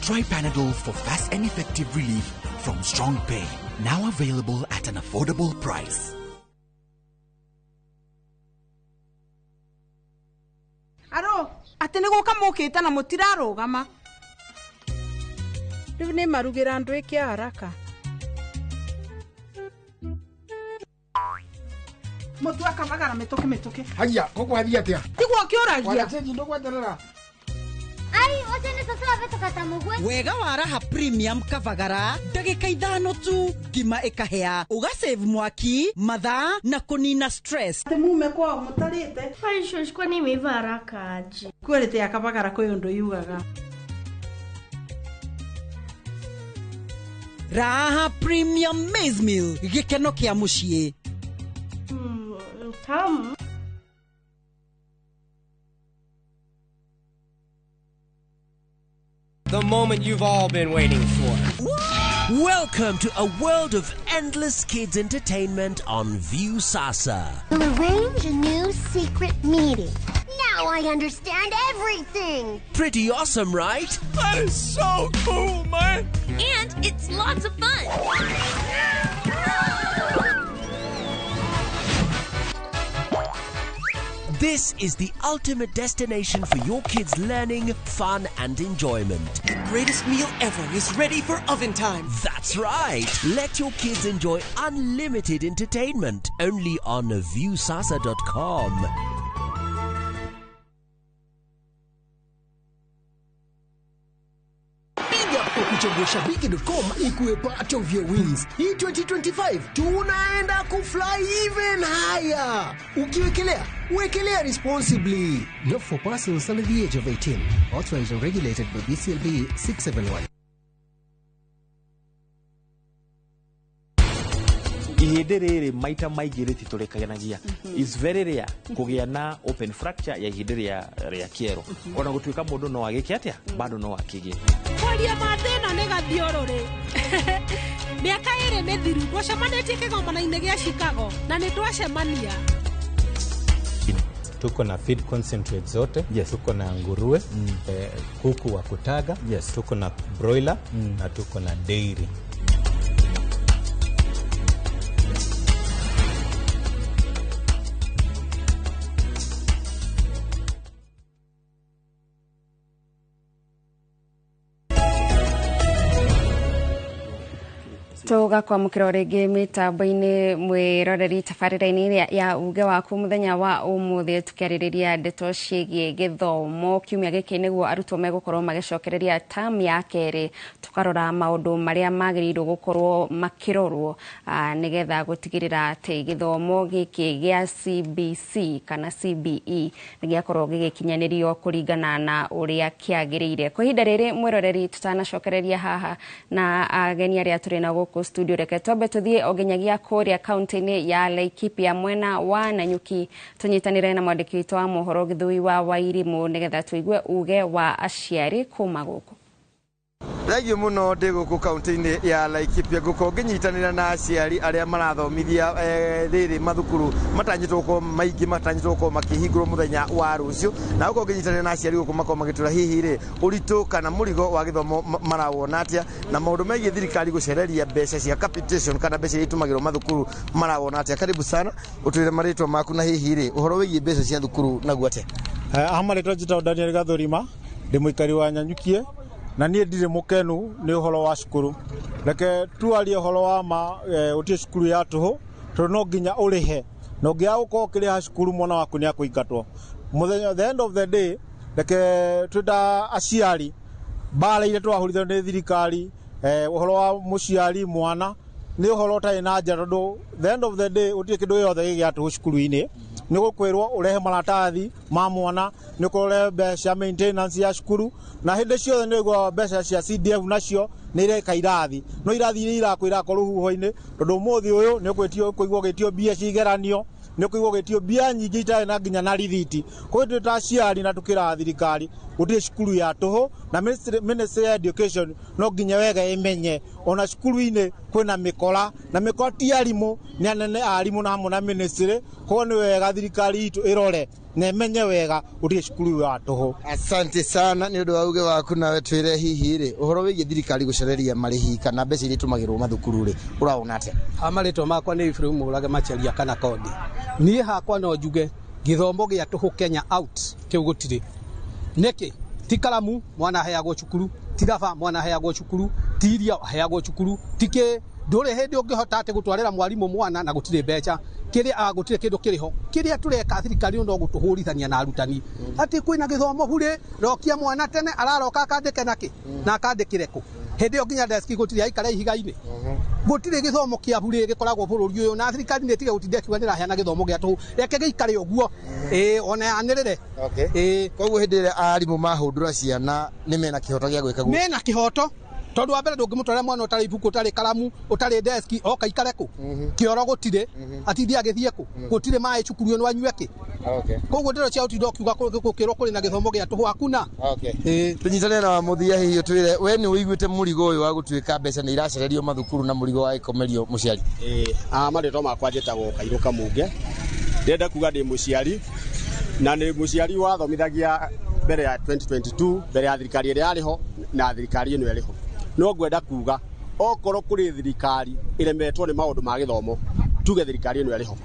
Try Panadol for fast and effective relief from strong pain. Now available at an affordable price. Aro atä nä gå ka må kä te na må tirarå gama. Rä u nä marugä ra ndå ä kä haraka. Må tu akabagara mä tå kä mä tå kä. Haya, gũkwathiĩ atĩa? Tiguo kä å ragia. Wanacheji ndũgweterera. Ai, ũcio nĩ cũcũ wabĩtũka mũgwe. Wega wa Raha Premium Kavagara, ndagĩka 5 tu ngima ĩkahĩa, ũgasave mwaki, mathaa na kũnina stress. Atä mume kwao må tarä te. Ai, shosho, kwani imeiva haraka aje? Quality ya kabagara kwä å ndå yugaga. Raha Premium Maize Meal, gĩkeno kĩa mũciĩ. Tamu. The moment you've all been waiting for. Welcome to a world of endless kids entertainment on Viusasa. We'll arrange a new secret meeting. Now I understand everything. Pretty awesome, right? That is so cool, man. And it's lots of fun. This is the ultimate destination for your kids' learning, fun, and enjoyment. The greatest meal ever is ready for oven time. That's right. Let your kids enjoy unlimited entertainment only on viewsasa.com. Kuchagua shabiki.com ikuwe part of your wins. Hii 2025 tunaenda kufly even higher. Ukiwekelea, wekelea responsibly. Not for persons under the age of 18. Authorized and regulated by BCLB 671. Ihĩndĩ rĩrĩ maita maingĩ rĩtitũrĩkanagia. It's very rare kũgĩa na open fracture ya ihĩndĩ rĩa kĩero, ona gũtuĩka mũndũ no agĩke atĩa, bado no akĩgĩe. Kwaria ma thĩna nĩ gathiũrũrĩ. Mĩaka 2 mĩthiru twacemanĩtie kĩgomano-inĩ gĩa Chicago na nĩ twacemania. Tuko na feed concentrate zote. Tuko na nguruwe, kuku wa kutaga. Tuko na broiler na tuko na dairy. Tũgakwamũkĩra o rĩngĩ mĩtambo-inĩ mwĩroreri tabarĩra-inĩ ya uge waku mũthenya wa ũmũthĩ, tũkĩarĩrĩria ndeto ciĩgiĩ gĩthomo. Kiumia gĩkĩ nĩguo arutwo megũkorwo magĩcokereria term ya kerĩ, tũkarora maũndũ marĩa magĩrĩirwo gũkorwo makĩrorwo nĩgetha gũtigĩrĩra atĩ gĩthomo gĩkĩ gĩa CBC kana CBE nĩ gĩakorwo gĩgĩkinyanĩrio kũringana na ũrĩa kĩagĩrĩire. Kwa ihinda rĩrĩ mwĩroreri, tutanacokereria haha na ageni arĩa tũrĩ nao gũkũ studio, reke twambe tũthiĩ o nginyagia kũrĩa kaunti-inĩ ya Laikipia mwena wa Nanyuki, tũnyitanĩre na mwandĩki witũ wa mohoro Gĩthũi wa Wairimũ nĩgetha tũigue uge wa aciari kuma gũkũ. Thengiũ mũno. Ndĩ gũkũ kaunti-inĩ ya Laikipia ngũkorwo ngĩnyitanĩra na aciari arĩa marathomithia rĩrĩ mathukuru matanyĩtwo gũkorwo maingĩ matanyĩtwo gũkorwo makĩhingũrwo mũthenya wa rũciũ, na gũkorwo ngĩnyitanĩra na aciari gũkũ makorwo magĩtũra hihi rĩ ũritũ kana mũrigo wa gĩthomo marawona atĩa, na maũndũ megiĩ thirikari gũcereria mbeca cia capitation kana mbeca iria itũmagĩrwo mathukuru marawona atĩa. Karibu sana, ũtwĩre marĩtwa maku na hihi rĩ ũhoro wĩgiĩ mbeca cia thukuru naguo atĩa. Marĩtwa njĩtagwo Daniel Gathũrima, ndĩ mũikari wa Nyanyukie, na niĩ ndirĩ mũkenu nĩ ũhoro wa cukuru. Reke tuarie ũhoro wa ma, gũtirĩ cukuru ya tũhũ, tondũ no nginya ũrĩhe, na ũngĩaga gũkorwo ũkĩrĩha cukuru mwana waku nĩ akũingatwo mũthenya. The end of the day, reke twĩ ta aciari mbara iria twahũrithio nĩ thirikari, ũhoro wa mũciari mwana nĩ ũhoro ũtarĩ na njĩra, tondũ the end of the day gũtirĩ kĩndũ gĩothe gĩ gĩa tũhũ cukuru-inĩ. Nĩ gũkwĩrwo ũrehe maratathi ma mwana, nĩ ũkorwo ũrehe mbeca maintenance ya cukuru, na hĩndĩ ciothe nĩ ũiguaga mbeca cia CDF nacio nĩ ireka irathi, no irathi iria irakwo irakwo rũhuho-inĩ, tondũ ũmũthĩ ũyũ nĩ ũkwĩtio kũigua ũgĩtio mbia cia igeranio, nĩ ũkũigua ũgĩtio mbia nyingĩ itarĩ na nginya na rithiti. Koguo twĩ ta aciari na tũkĩraga thirikari gũtirĩ cukuru ya tũhũ, na Ministry ya Education no nginya wega ĩmenye ona cukuru-inĩ kwĩna mĩkora, na mĩkora ti arimũ, nĩ anene a arimũ na hamwe na ministry. Koguo nĩ wega thirikari itũ ĩrore na ĩmenye wega gũtirĩ cukuru ya tũhũ. Asante sana nĩ ũndũ wa uge waku. Nawe twĩre hihi rĩ ũhoro wĩgiĩ thirikari gũcereria marĩhi kana mbeca iria itũmagĩrwo mathukuru rĩ ũrawona atĩa? Ha marĩtwa makwa nĩ Ibrahim Mũrage Macharia kana Kondi. Niĩ hakwa no njuge gĩthomo gĩa tũhũ Kenya out kĩu gũtirĩ. Nĩkĩ? Ti karamu mwana aheagwo cukuru, ti raba mwana aheagwo cukuru, ti irio aheagwo cukuru, ti kĩ ndũrĩ hĩndĩ ũngĩhota atĩ gũtwarĩra mwarimũ mwana na gũtirĩ mbeca kĩrĩa gũtirĩ kĩndũ kĩrĩho. Kĩrĩa tũreka thirikari no gũtũhũrithania na arutani atĩ kwĩna gĩthomo burĩ, rokia mwana tene araroka akandĩke nakĩ na akandĩkĩre kũ. Hĩndĩ ĩyo nginya deski gũtirĩ, aikare ihiga-inĩ. Gũtirĩ gĩthomo kĩa burĩ gĩkoragwo bũrũri ũyũ, na thirikari nĩ ĩtige gũtinda ĩkiuga nĩraheana gĩthomo gĩa tũhũ, reke gĩikare ũguo, ĩĩ ona yanĩrĩre. Koguo hĩndĩ ĩrĩa arimũ mahũndũra ciana nĩ mena kĩhoto gĩa gwĩka guo? Mena kĩhoto, tondũ wa mbere ndũngĩmũtwarĩra mwana ũtarĩ ibuku, ũtarĩ karamu, ũtarĩ deski, oka ikare kũ? Kĩoro gũtirĩ, atindie agĩthiĩ kũ? Gũtirĩ maĩ cukuru ĩno anyue kĩ? Koguo ndeto cia ũtinda ũkiuga gũkĩrwo kũrĩ na gĩthomo gĩa tũhũ hakuna. Tũnyitane na mũthia, hihi ũtwĩre we nĩ ũiguĩte mũrigo ũyũ wa gũtuĩka mbeca nĩ iracererio mathukuru na mũrigo wa gĩkomerio mũciari? Marĩtwa makwa njĩtagwo Kairũ Kamunge. Ndĩrenda kuga ndĩ mũciari, na nĩ mũciari wathomithagia mbere ya 2022, mbere ya thirikari ĩrĩa yarĩ ho na thirikari ĩno ĩrĩ ho. No ngwenda kuga okorwo kũrĩ thirikari ĩremetwo nĩ maũndũ ma gĩthomo, tuge thirikari ĩno ĩrĩ ho.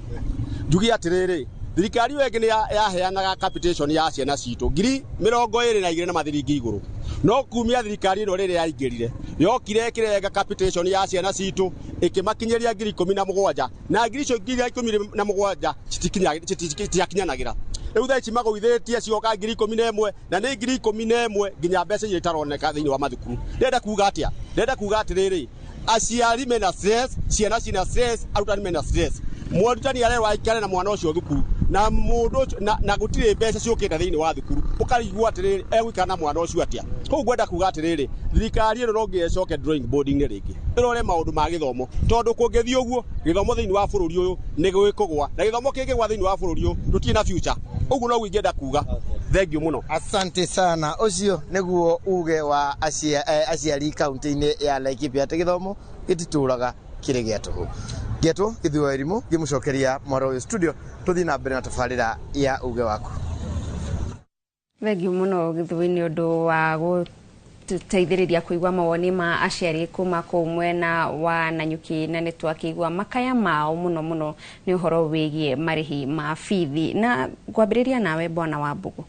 Njuge atĩrĩrĩ, thirikari ĩyo ĩngĩ nĩ yaheanaga capitation ya ciana citũ 22,000 na mathiringi igũrũ, no kumia thirikari ĩno rĩrĩa yaingĩrire yokire ĩkĩrenga capitation ya ciana citũ ĩkĩmakinyĩria 17,000, na ngiri icio 17,000 citikinyanagĩra. Rĩu thaa ici magũithĩtie cigoka 11,000, na nĩ 11,000 nginya mbeca iria itaroneka thĩinĩ wa mathukuru. Ndĩrenda kuga atĩa? Ndĩrenda kuga atĩrĩrĩ, aciari mena stress, ciana cina stress, arutani mena stress. Mũrutani arerwo aikare na mwana ũcio thukuru, na mũndũ ũcio na gũtirĩ mbeca ciũkĩte thĩinĩ wa thukuru. Ũkarigwo atĩrĩrĩ, egũikara na mwana ũcio atĩa? Kũu ngwenda kuga atĩrĩrĩ, thirikari ĩno no nginya ĩcoke drawing board-inĩ rĩngĩ, ĩrore maũndũ ma gĩthomo, tondũ kũngĩthiĩ ũguo gĩthomo thĩinĩ wa bũrũri ũyũ nĩ gĩkũgwa, na gĩthomo kĩngĩgwa thĩinĩ wa bũrũri ũyũ tũtirĩ na future. Ũguo noguo ingĩenda kuga. Thengiũ mũno. Asante sana. Ũcio nĩguo uge wa aciari kaunti-inĩ ya Laikipia atĩ gĩthomo gĩtitũraga kĩrĩ gĩa tũhũ. Ngetwo Gĩthuo wa Irimũ ngĩmũcokeria mwaro ũyũ studio, tũthiĩ na mbere na tabarĩra ya uge waku. Thengiũ mũno Gĩthuo nĩ ũndũ wa gũteithĩrĩria kũigua mawoni ma aciari kuma kũu mwena wa Nanyuki, na nĩ twakĩigua makaya mao mũno mũno nĩ ũhoro wĩgiĩ marĩhi ma bithi. Na ngwambĩrĩria nawe Bwana Wambugu,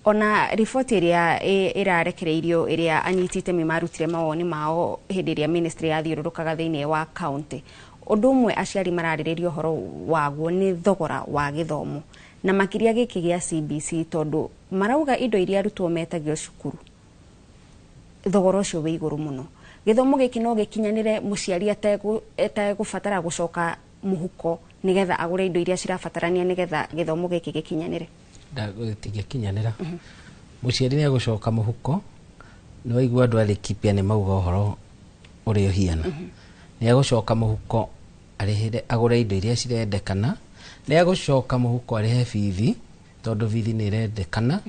ona riboti ĩrĩa ĩrarekereirio ĩrĩa anyiti itemi marutire mawoni mao hĩndĩ ĩrĩa ministry yathiũrũrũkaga thĩinĩ wa county, ũndũ ũmwe aciari mararĩrĩria ũhoro waguo nĩ thogora wa gĩthomo, na makĩria gĩkĩ gĩa CBC, tondũ marauga indo iria arutwo metagio cukuru thogora ũcio wĩ igũrũ mũno. Gĩthomo gĩkĩ no gĩkinyanĩre mũciari ategũbatara gũcoka mũhuko nĩgetha agũre indo iria cirabatarania nĩgetha gĩthomo gĩkĩ gĩkinyanĩre? Gĩtingĩkinyanĩra. Mũciari nĩ egũcoka mũhuko. Nĩ waigua andũ a Laikipia nĩ mauga ũhoro ũrĩa ũhiana. Nĩ egũcoka mũhuko arĩhĩre agũre indo iria cirendekana, nĩ egũcoka mũhuko arĩhe bithi tondũ bithi nĩ ĩrendekana,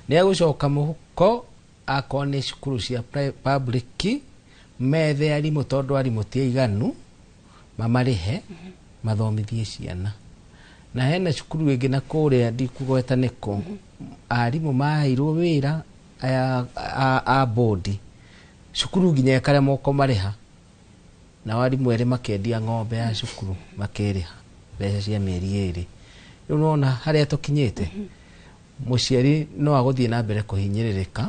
nĩ egũcoka mũhuko akorwo nĩ cukuru cia public methe arimũ tondũ arimũ ti aiganu, mamarĩhe mathomithie ciana. Na hena cukuru ĩngĩ na kũrĩa ndikũgweta nĩkũ, arimũ maheirwo wĩra aya a bodi, cukuru nginya ĩkaremwo kũmarĩha, nao arimũ erĩ makendia ng'ombe ya cukuru makĩrĩha mbeca cia mĩeri 2. Rĩu nĩwona harĩa tũkinyĩte, mũciari no agũthiĩ na mbere kũhinyĩrĩrĩka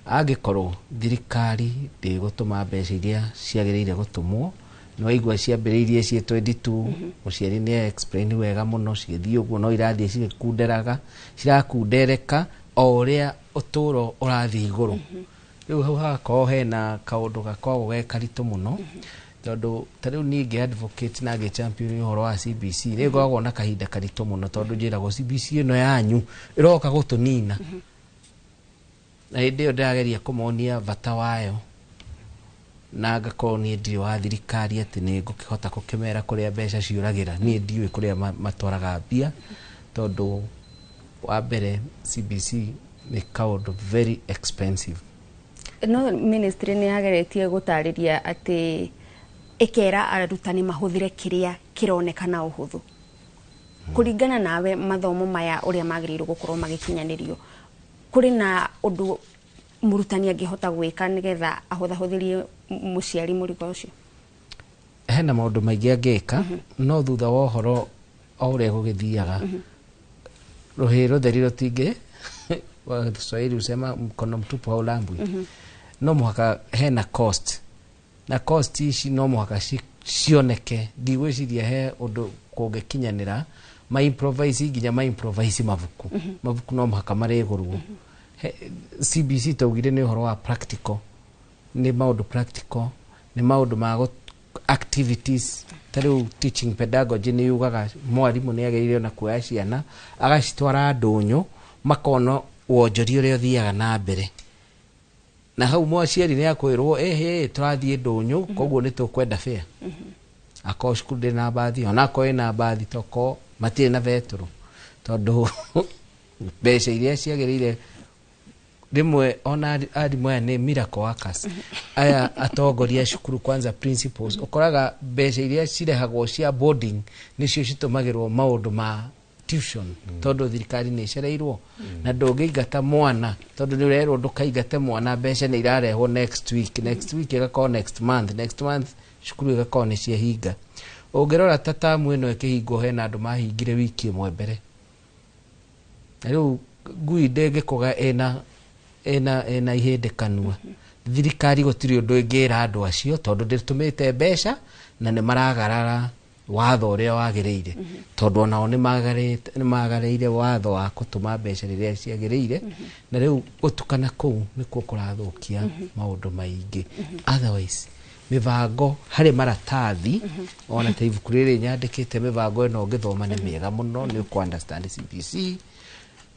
angĩkorwo thirikari ndĩgũtũma mbeca iria ciagĩrĩire gũtũmwo. Nĩ waigua ciambĩrĩirie ciĩ 22, mũciari nĩ explain wega mũno, cigĩthiĩ ũguo no irathiĩ cigĩkunderaga, cirakundereka o ũrĩa ũtũũro ũrathiĩ igũrũ. Rĩu hau hagakorwo hena kaũndũ gakoragwo ge karitũ mũno, tondũ ta rĩu niĩ ngĩ advocate na ngĩ champion ũhoro wa CBC nĩ ngoragwo na kahinda karitũ mũno, tondũ njĩragwo CBC ĩno yanyu ĩroka gũtũnina, na hĩndĩ ĩyo ndĩrageria kũmonia bata wayo, na ngakorwo niĩ ndirĩ wa thirikari atĩ nĩ ngũkĩhota gũkĩmera kũrĩa mbeca ciũragĩra. Niĩ ndiũĩ kũrĩa matwaraga mbia, tondũ wa mbere CBC nĩ kaũndũ very expensive. No ministry nĩ yageretie gũtarĩria atĩ ĩkera arutani mahũthĩre kĩrĩa kĩronekana ũhũthũ. Kũringana nawe mathomo maya ũrĩa magĩrĩirwo gũkorwo magĩkinyanĩrio, kũrĩ na ũndũ mũrutani angĩhota gwĩka nĩgetha ahũthahũthĩrie mũciari mũrigo ũcio? Hena maũndũ maingĩ angĩka, no thutha wa ũhoro o ũrĩa gũgĩthiaga, rũhĩ rũtheri rũtingĩ, Waswahili husema mkono mtupu haulambwi. No mũhaka hena cost, na cost ici no mũhaka cioneke. Ndigwĩciria he ũndũ kũngĩkinyanĩra ma improvise, nginya ma improvise mabuku. Mabuku no mũhaka marĩgũrwo. CBC taugire nĩ ũhoro wa practical, nĩ maũndũ practical, nĩ maũndũ ma activities. Ta rĩu teaching pedagogy nĩ yugaga mwarimũ nĩ agĩrĩire ona kuoya ciana agacitwara ndũnyũ makona wonjoria ũrĩa ũthiaga na mbere, na hau mũciari nĩ akwĩrwo ĩhĩ tũrathiĩ ndũnyũ, koguo nĩ tũkwenda fare. Akorwo cukuru ndĩrĩ na mbathi, ona akorwo ĩna mbathi, tokorwo matirĩ na betũrũ, tondũ mbeca iria ciagĩrĩire rĩmwe ona arimũ aya nĩ miracle workers. Aya atongoria cukuru kwanza principals, ũkoraga mbeca iria cirehagwo cia boarding nĩcio citũmagĩrwo maũndũ ma tuition, tondũ thirikari nĩ ĩcereirwo, na ndũngĩingata mwana tondũ nĩ ũrerwo ndũkaingate mwana, mbeca nĩ irarehwo next week, next week ĩgakorwo next month, next month cukuru ĩgakorwo nĩ ciahinga. Ũngĩrora ta tamu ĩno ĩkĩhingwo, hena andũ mahingire wiki ĩmwe mbere, na rĩu ngui ndĩngĩkũga ĩna ihĩndĩ kanua. Thirikari gũtirĩ ũndũ ĩngĩra andũ acio tondũ ndĩtũmĩte mbeca na nĩ maragarara watho ũrĩa wagĩrĩire, tondũ onao nĩ magarĩire watho wa gũtũma mbeca rĩrĩa ciagĩrĩire, na rĩu gũtukana kũu nĩkuo kũrathũkia maũndũ maingĩ. Otherwise mĩbango harĩ maratathi, ona ta ibuku rĩrĩ nyandĩkĩte mĩbango ĩno ũngĩthoma nĩ mĩega mũno, nĩ ũkũ understand CBC.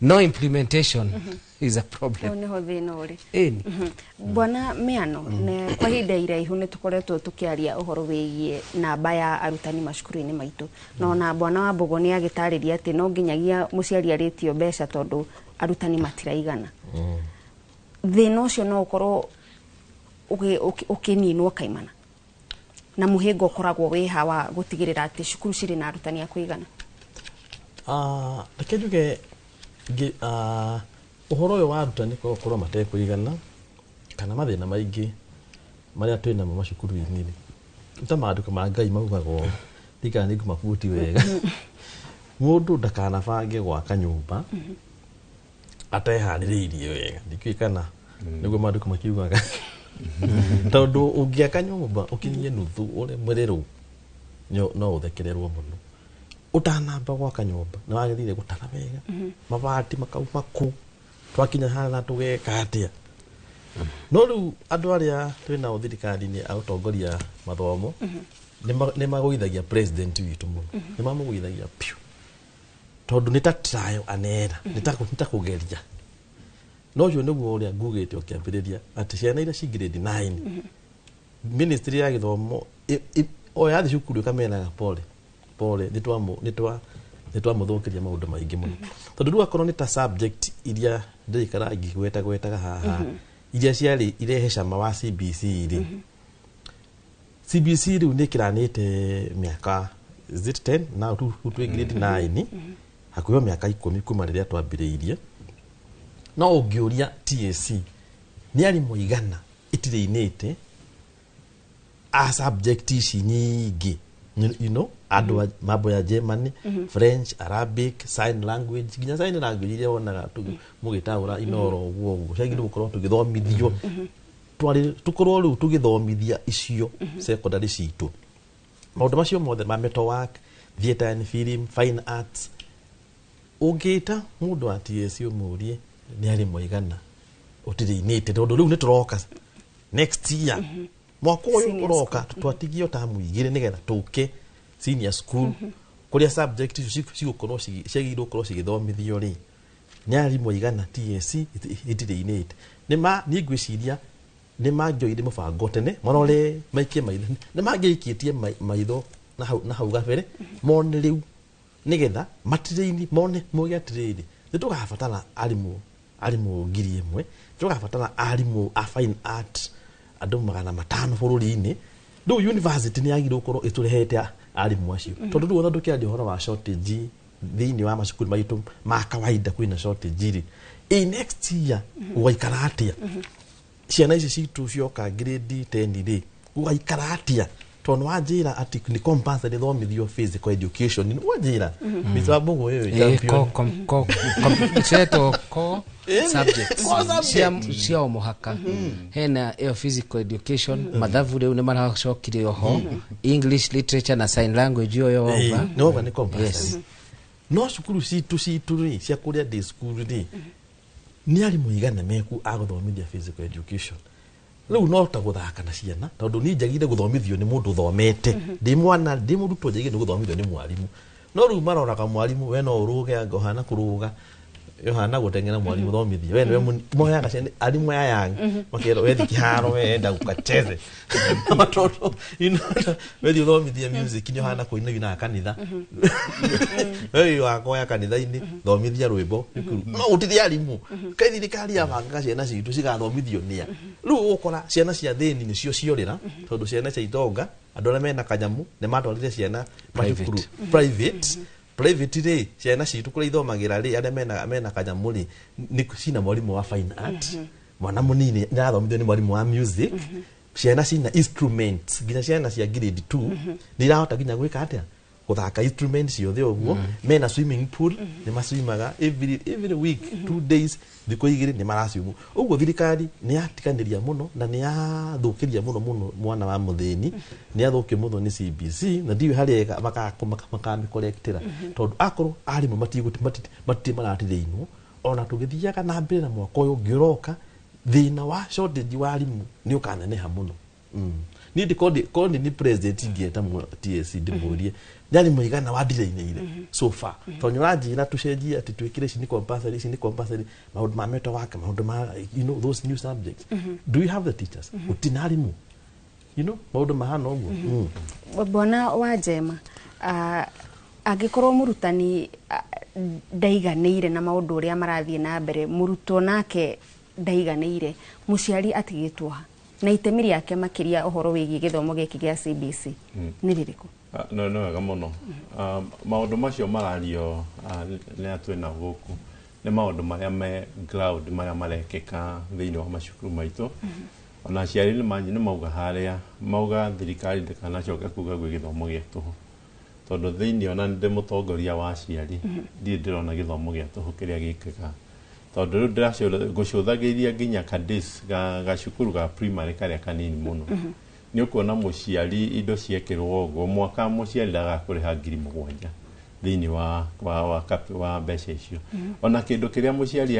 No implementation is a problem. Hau niho thĩna ũrĩ. Ĩni. Bwana Miano, ne kwa ihinda iraihu nĩ tũkoretwo tũkĩaria ũhoro wĩgiĩ namba ya arutani macukuru-inĩ maitũ, na ona bwana wa Mbogo nĩ agĩtarĩria atĩ no nginyagia mũciari arĩtio mbeca tondũ arutani matiraigana. Thĩna ũcio no ũkorwo ũkĩninwo kaimana na mũhĩnga ũkoragwo wĩ ha wa gũtigĩrĩra atĩ cukuru cirĩ na arutani a kũigana? Reke njuge ũhoro ũyũ wa arutani gũkorwo matekũigana kana mathĩna maingĩ marĩa twĩ namo macukuru-inĩ rĩ, nĩ ta maandĩko ma Ngai maugagwo, ndikana nĩ ngũmabuti wega, mũndũ ndakanabange gwaka nyũmba ateharĩrĩirie wega. Ndikĩũĩ kana nĩguo maandĩko makiugaga, tondũ ũngĩaka nyũmba ũkinyie nuthu ũremwererwo no ũthekererwo mũno. Ũtanamba gwaka nyũmba nĩ wagĩrĩire gũtara wega, mabati makauma kũ, twakinya haha tũgeka atĩa. No rĩu andũ arĩa twĩ nao thirikari-inĩ a gũtongoria mathomo nĩ magũithagia president witũ mũno, nĩ mamũgũithagia piũ, tondũ nĩ ta trial and error, nĩ ta kũgeria. No ũcio nĩguo ũrĩa ngugĩte ũkĩambĩrĩria atĩ ciana iria ci grade 9, ministry ya gĩthomo o yathi cukuru ĩkameraga pole pole, nĩ twamũthũkĩria maũndũ maingĩ mũno, tondũ rĩu akorwo nĩ ta subject iria ndĩraikara ngĩgwetagwetaga haha, iria ciarĩ irehe cama wa CBC rĩ, CBC rĩu nĩ ĩkĩranĩte mĩaka, is it 10 now, rĩu twĩ grade 9, hakuhĩ o mĩaka 10 kuma rĩrĩa twambĩrĩirie. No ũngĩũria TSC nĩ arimũ igana ĩtirĩinĩte a subject ici nyingĩ, you know, andũ mambo ya Germany, French, Arabic, sign language, nginya sign language iria wonaga mũgĩtaũra Inoro ũguo ũguo, ciagĩrĩirwo gũkorwo tũgĩthomithio, tũkorwo rĩu tũgĩthomithia icio secondary citũ. Maũndũ macio mothe ma metal work, theatre and film, fine arts, ũngĩta mũndũ wa TSC ũmũrie nĩ arimũ aigana ũtirĩinĩte, tondũ rĩu nĩ tũroka next year, mwaka ũyũ ũroka twatigio tamu igĩrĩ nĩgetha tũke senior school kũrĩa subject icio cigũkorwo ciagĩrĩirwo gũkorwo cigĩthomithio rĩ, nĩ arimũ aigana TSC ĩtirĩinĩte. Nĩ niĩ ngwĩciria nĩ mangĩoire mũbango tene marore maikie maitho, nĩ mangĩikĩtie maitho na hau gabere mone rĩu nĩgetha matirĩini mone moige atĩrĩrĩ, nĩ tũgabatara arimũ 1,000, tũgabatara arimũ a fine art andũ 500 bũrũri-inĩ. Rĩu university nĩ yagĩrĩirwo gũkorwo ĩtũrehete arimũ acio, tondũ rĩu ona tũkĩaria ũhoro wa shortage thĩinĩ wa macukuru maitũ ma kawaida kwĩna shortage rĩ, ĩ next year gũgaikara atĩa? Ciana ici citũ cioka grade 10 rĩ, gũgaikara atĩa? Tondũ wanjĩra atĩ nĩ compulsory thomithio physical education, nĩ wanjĩra Mr. Wambugu ũyũ champion. Ciretwo core subjects cia o mũhaka. Hena ĩyo physical education, mathabu rĩu nĩ maracokire oho, English literature na sign language ĩyo yova. Nĩ wauga nĩ compulsory. No cukuru citũ rĩ cia kũrĩa day school rĩ, nĩ arimũ igana meku a gũthomithia physical education. Rĩu no ta gũthaka na ciana, tondũ niĩ njagĩrĩire gũthomithio nĩ mũndũ ũthomete, ndĩ mwana ndĩ mũrutwo njagĩrĩire nĩ gũthomithio nĩ mwarimũ. No rĩu maroraga mwarimũ, we no ũrũge anga ũhana kũrũga, ũhana gũteng'era, mwarimũ thomithie we nĩwe moyaga ciana arimũ aya yang makerwo wethi kĩharo we enda gũkacheze, tondũ wethi ũthomithie music nĩ ũhana kũina winaga kanitha, we wĩ wakoya kanitha-inĩ thomithia rwĩmbo cukuru, no gũtirĩ arimũ. Kaĩ thirikari yabangaga ciana citũ cigathomithio nĩa? Rĩu ũgũkora ciana cia thĩni nĩcio ciorĩra, tondũ ciana cia itonga andũ arĩa mena kanyamu nĩ matwarire ciana macukuru private. Private rĩ, ciana citũ kũrĩa ithomagĩra rĩ, arĩa mena kanyamu rĩ, nĩ cina mwarimũ wa fine art, mwana mũnini nĩ arathomithio nĩ mwarimũ wa music, ciana cina instruments, nginya ciana cia grade 2 nĩ irahota nginya gwĩka atĩa, gũthaka instruments ciothe ũguo. Mena swimming pool, nĩ maswimaga every week 2 days, thikũ igĩrĩ nĩ maraswimu ũguo. Thirikari nĩ yatiganĩria mũno na nĩ yathũkĩria mũno mũno mwana wa mũthĩni, nĩ yathũkio mũno nĩ CBC, na ndiũĩ harĩa makamĩkorektĩra, tondũ akorwo arimũ matirĩ maratirĩinwo, ona tũgĩthiaga na mbere na mwaka ũyũ ũngĩ ũroka, thĩna wa shortage wa arimũ nĩ ũkaneneha mũno. Niĩ ndĩkorwo nĩ president ingĩeta TSC ndĩmũrie nĩ arimũ aigana wandireinĩire so far, tondũ nĩ ũranjĩra tũcenjie atĩ twĩkĩre ici nĩ compulsory, ici nĩ compulsory, maũndũ ma metal work, maũndũ ma those new subjects. Do you have the teachers? Gũtirĩ arimũ, maũndũ mahana ũguo. Bwana wa Njema, angĩkorwo mũrutani ndaiganĩire na maũndũ ũrĩa marathiĩ na mbere, mũrutwo nake ndaiganĩire, mũciari atigĩtwo ha na itemi rĩake makĩria ũhoro wĩgiĩ gĩthomo gĩkĩ gĩa CBC nĩ rĩrĩkũ? No no wega mũno. Maũndũ macio marario nĩ atwĩna gũkũ nĩ maũndũ marĩa me ground, marĩa marekĩka thĩinĩ wa macukuru maitũ. Ona aciari nĩ mauga harĩa mauga thirikari ndĩkanacoke kuga gwĩ gĩthomo gĩa tũhũ, tondũ thĩinĩ ona ndĩ mũtongoria wa aciari ndirĩ ndĩrona gĩthomo gĩa tũhũ kĩrĩa gĩkĩkaga, tondũ rĩu ngũcũthagĩria nginya kadis gacukuru ga primary karĩa kanini mũno. Nĩ ũkuona mũciari indo ciekĩrwo ũguo mwaka mũciari ndagakũrĩha 7,000 thĩinĩ wa mbeca icio. Ona kĩndũ kĩrĩa mũciari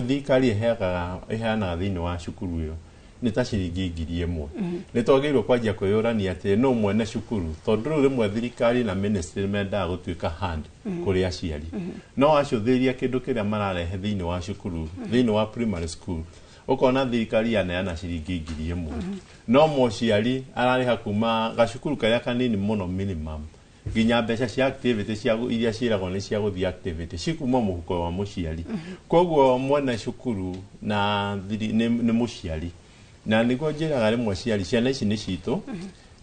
thirikari ĩheanaga thĩinĩ wa cukuru ĩyo nĩ ta ciringi 1,000. Nĩ twagĩrĩirwo kwanjia kwĩyũrania atĩ no mwene cukuru, tondũ rĩu rĩmwe thirikari na ministry mendaga gũtuĩka hand kũrĩ aciari. No wacũthĩrĩria kĩndũ kĩrĩa mararehe thĩinĩ wa cukuru, thĩinĩ wa primary school, ũkona thirikari yaneana ciringi 1,000, no mũciari ararĩha kuma gacukuru karĩa kanini mũno minimum nginya mbeca cia activity cia iria ciĩragwo nĩ cia gũthiĩ activity cikuma mũhuko wa mũciari. Koguo mwene cukuru na nĩ mũciari, na nĩguo njĩraga rĩmwe aciari ciana ici nĩ citũ,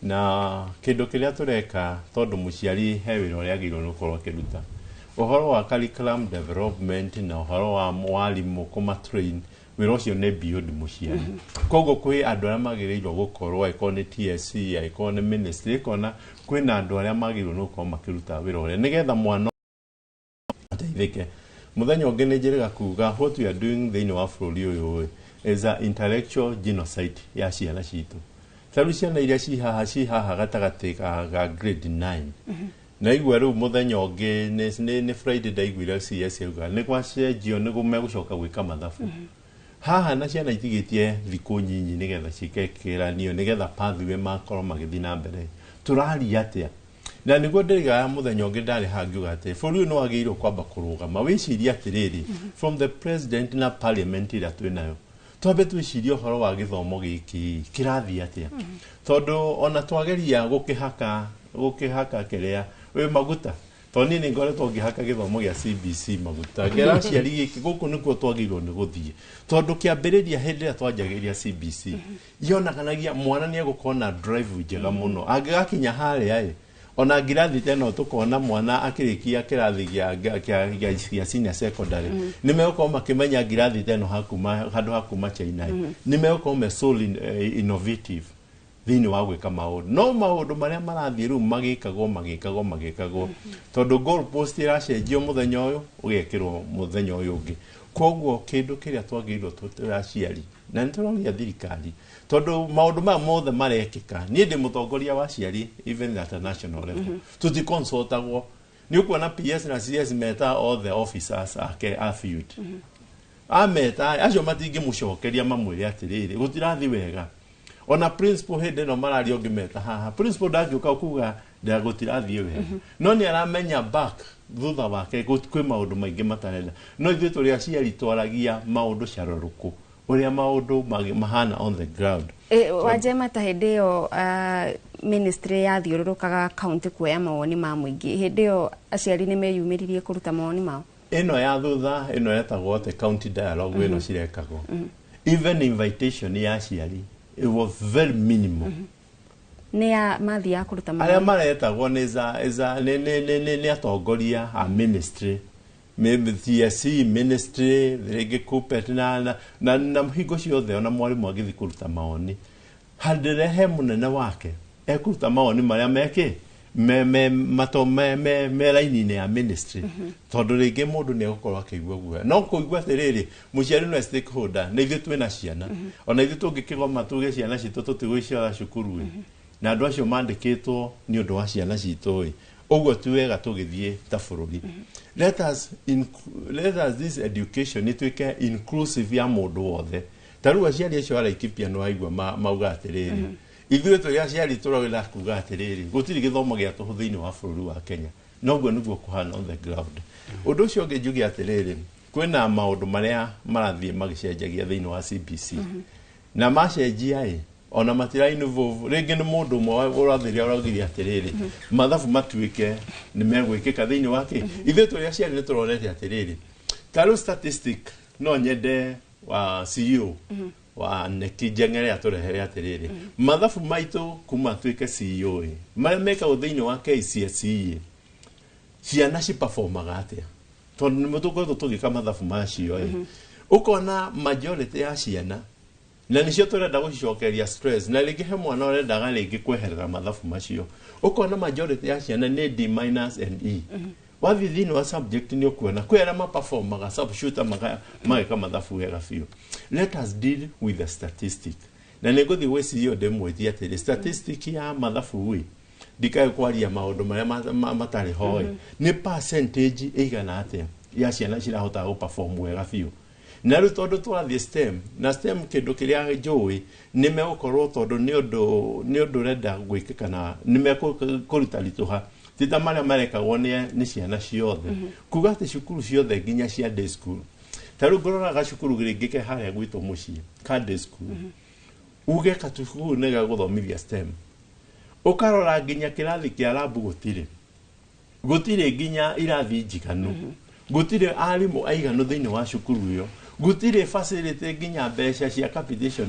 na kĩndũ kĩrĩa tũreka tondũ mũciari he wĩra ũrĩa agĩrĩirwo nĩ gũkorwo akĩruta, ũhoro wa curriculum development na ũhoro wa mwarimũ kũma train, wĩra ũcio nĩ beyond mũciari. Koguo kwĩ andũ arĩa magĩrĩirwo gũkorwo, angĩkorwo nĩ TSC, angĩkorwo nĩ ministry, ĩkona kwĩna andũ arĩa magĩrĩirwo nĩ gũkorwo makĩruta wĩra ũrĩa nĩgetha mwana ateithĩke. Mũthenya ũngĩ nĩ njĩrĩga kuga what we are doing thĩinĩ wa bũrũri ũyũ is a intellectual genocide ya ciana citũ. Ta rĩu ciana iria ci haha gatagatĩ ga grade 9, naigua rĩu mũthenya ũngĩ nĩ Friday ndaiguire CS auga nĩ gwacenjio nĩguo megũcoka gwĩka mathabu haha, na ciana itigĩtie thikũ nyinyi nĩgetha ciĩke kĩgeranio nĩgetha pathway makorwo magĩthiĩ na mbere. Tũraria atĩa? Na nĩguo ndĩrigaga mũthenya ũngĩ ndarĩ haha ngiuga atĩ bũrũri ũyũ nĩ wagĩrĩirwo kwamba kũrũgama wĩcirie atĩrĩrĩ, from the president na parliament ĩrĩa twĩ nayo, twambe twĩcirie ũhoro wa gĩthomo gĩkĩ kĩrathiĩ atĩa, tondũ ona twageria gũkĩhaka kĩrĩa wĩ maguta, tondũ niĩ nĩ ngoretwo ngĩhaka gĩthomo gĩa CBC maguta ngera aciari gĩkĩ gũkũ nĩkuo twagĩrĩirwo nĩ gũthiĩ, tondũ kĩambĩrĩria hĩndĩ ĩrĩa twanjagĩrĩria CBC yonanagia mwana nĩ egũkorwo na drive njega mũno angĩgakinya harĩa ĩ ona ngirathi ta ĩno tũkona mwana akĩrĩkia kĩrathi gĩa senior secondary nĩ megũkorwo makĩmenya ngirathi ta ĩno handũ ha kuma China, nĩ megũkorwo me so innovative thĩinĩ wa gwĩka maũndũ. No maũndũ marĩa marathiĩ rĩu magĩkagwo tondũ goal post ĩracenjio mũthenya ũyũ ũgekĩrwo mũthenya ũyũ ũngĩ. Koguo kĩndũ kĩrĩa twagĩrĩirwo tũrĩ aciari na nĩ tũroria thirikari, tondũ maũndũ maya mothe marekĩka, niĩ ndĩ mũtongoria wa aciari even at a national level, tũticonsultagwo. Nĩ ũkuona PS na CS meta all the officers ake a field ameta acio matingĩmũcokeria mamwĩre atĩrĩrĩ gũtirathiĩ wega. Ona principal hĩndĩ ĩno mararia ũngĩmeta haha, principal ndangĩũka kuga gũtirathiĩ wega, no nĩ aramenya back thutha wake kwĩ maũndũ maingĩ matarenda. No ithuĩ tũrĩ aciari twaragia maũndũ carũrũkũ ũrĩa maũndũ mahana on the ground. Wanjema, ta hĩndĩ ĩyo ministry yathiũrũrũkaga county kuoya mawoni ma mũingĩ, hĩndĩ ĩyo aciari nĩ meyumĩririe kũruta mawoni mao? Ĩno ya thutha ĩno yetagwo atĩ county dialogue ĩno cirekagwo, even invitation ya aciari it was very minimal. Nĩ ya mathiaga kũruta mawoni arĩa maretagwo nĩ atongoria a ministry, maybe TSC ministry rĩngĩ KUPPET na hingo ciothe ona mwarimũ agĩthiĩ kũruta mawoni handĩre he mũnene wake ekũruta mawoni marĩa mekĩ me raini-inĩ ya ministry, tondũ rĩngĩ mũndũ nĩ egũkorwo akĩigua guoya. No kũigua atĩrĩrĩ mũciari no stakeholder, na ithuĩ twĩna ciana, ona ithuĩ tũngĩkĩgoma tuge ciana citũ tũtigũiciara cukuru ĩ, na andũ acio mandĩkĩtwo nĩ ũndũ wa ciana citũ ĩ, ũguo ti wega tũgĩthiĩ ta bũrũri. Let us this education ituĩke inclusive ya mũndũ wothe. Ta rĩu aciari acio a Laikipia nĩ waigua mauga atĩrĩrĩ Ithuĩ tũrĩ aciari tũragĩra kuga atĩrĩrĩ, gũtirĩ gĩthomo gĩa tũhũ thĩinĩ wa bũrũri wa Kenya. Noguo nĩguo kũhana on the ground. Ũndũ ũcio ũngĩ njuge atĩrĩrĩ, kwĩna maũndũ marĩa marathiĩ magĩcenjagia thĩinĩ wa CBC. Na macenjia ĩ, ona matira involve rĩngĩ nĩ mũndũ ũmwe ũrathĩria ũraugire atĩrĩrĩ, mathabu matuĩke nĩ megwĩkĩka thĩinĩ wa kĩ. Ithuĩ tũrĩ aciari nĩ tũronete atĩrĩrĩ, ta rĩu statistic no nyende wa CEO wa neki njeng'ere atũrehere atĩrĩrĩ, mathabu maitũ kuma tuĩke CEO ĩ, marĩa mekagwo thĩinĩ wa KCSE, ciana ciperformaga atĩa, tondũ nĩ tũkoretwo tũgĩka mathabu macio ĩ, ũkona majority ya ciana na nĩcio tũrenda gũcicokeria stress, na rĩngĩ he mwana ũrendaga rĩngĩ kweherera mathabu macio, ũkona majority ya ciana nĩ D minus and E. Wathiĩ thĩinĩ wa subject nĩ ũkuona kwĩ arĩa maperformaga sub-shooter mageka mathabu wega biũ. Let us deal with the statistic. Na nĩ ngũthiĩ gwĩ CEO ndĩmwĩtie atĩrĩ, statistic ya mathabu ĩ, ndikae kwaria maũndũ marĩa matarĩ ho ĩ, nĩ percentage ĩigana atĩa ya ciana cirahota gũperform wega biũ. Na rĩu tondũ tũrathiĩ STEM, na STEM kĩndũ kĩrĩa njũĩ nĩ megũkorwo, tondũ nĩ ũndũ ũrenda gwĩkĩka na nĩ mekũruta ritũha ti ta marĩa marekagwo nĩ ciana ciothe. Kuga atĩ cukuru ciothe nginya cia day school, ta rĩu ngũroraga cukuru rĩngĩ ke harĩa gwitũ mũciĩ ka day school, uge kacukuru nĩ ga gũthomithia STEM, ũkarora nginya kĩrathi kĩa rabu gũtirĩ nginya irathi njiganu, gũtirĩ arimũ aiganu thĩinĩ wa cukuru ĩyo, gũtirĩ facility nginya mbeca cia capitation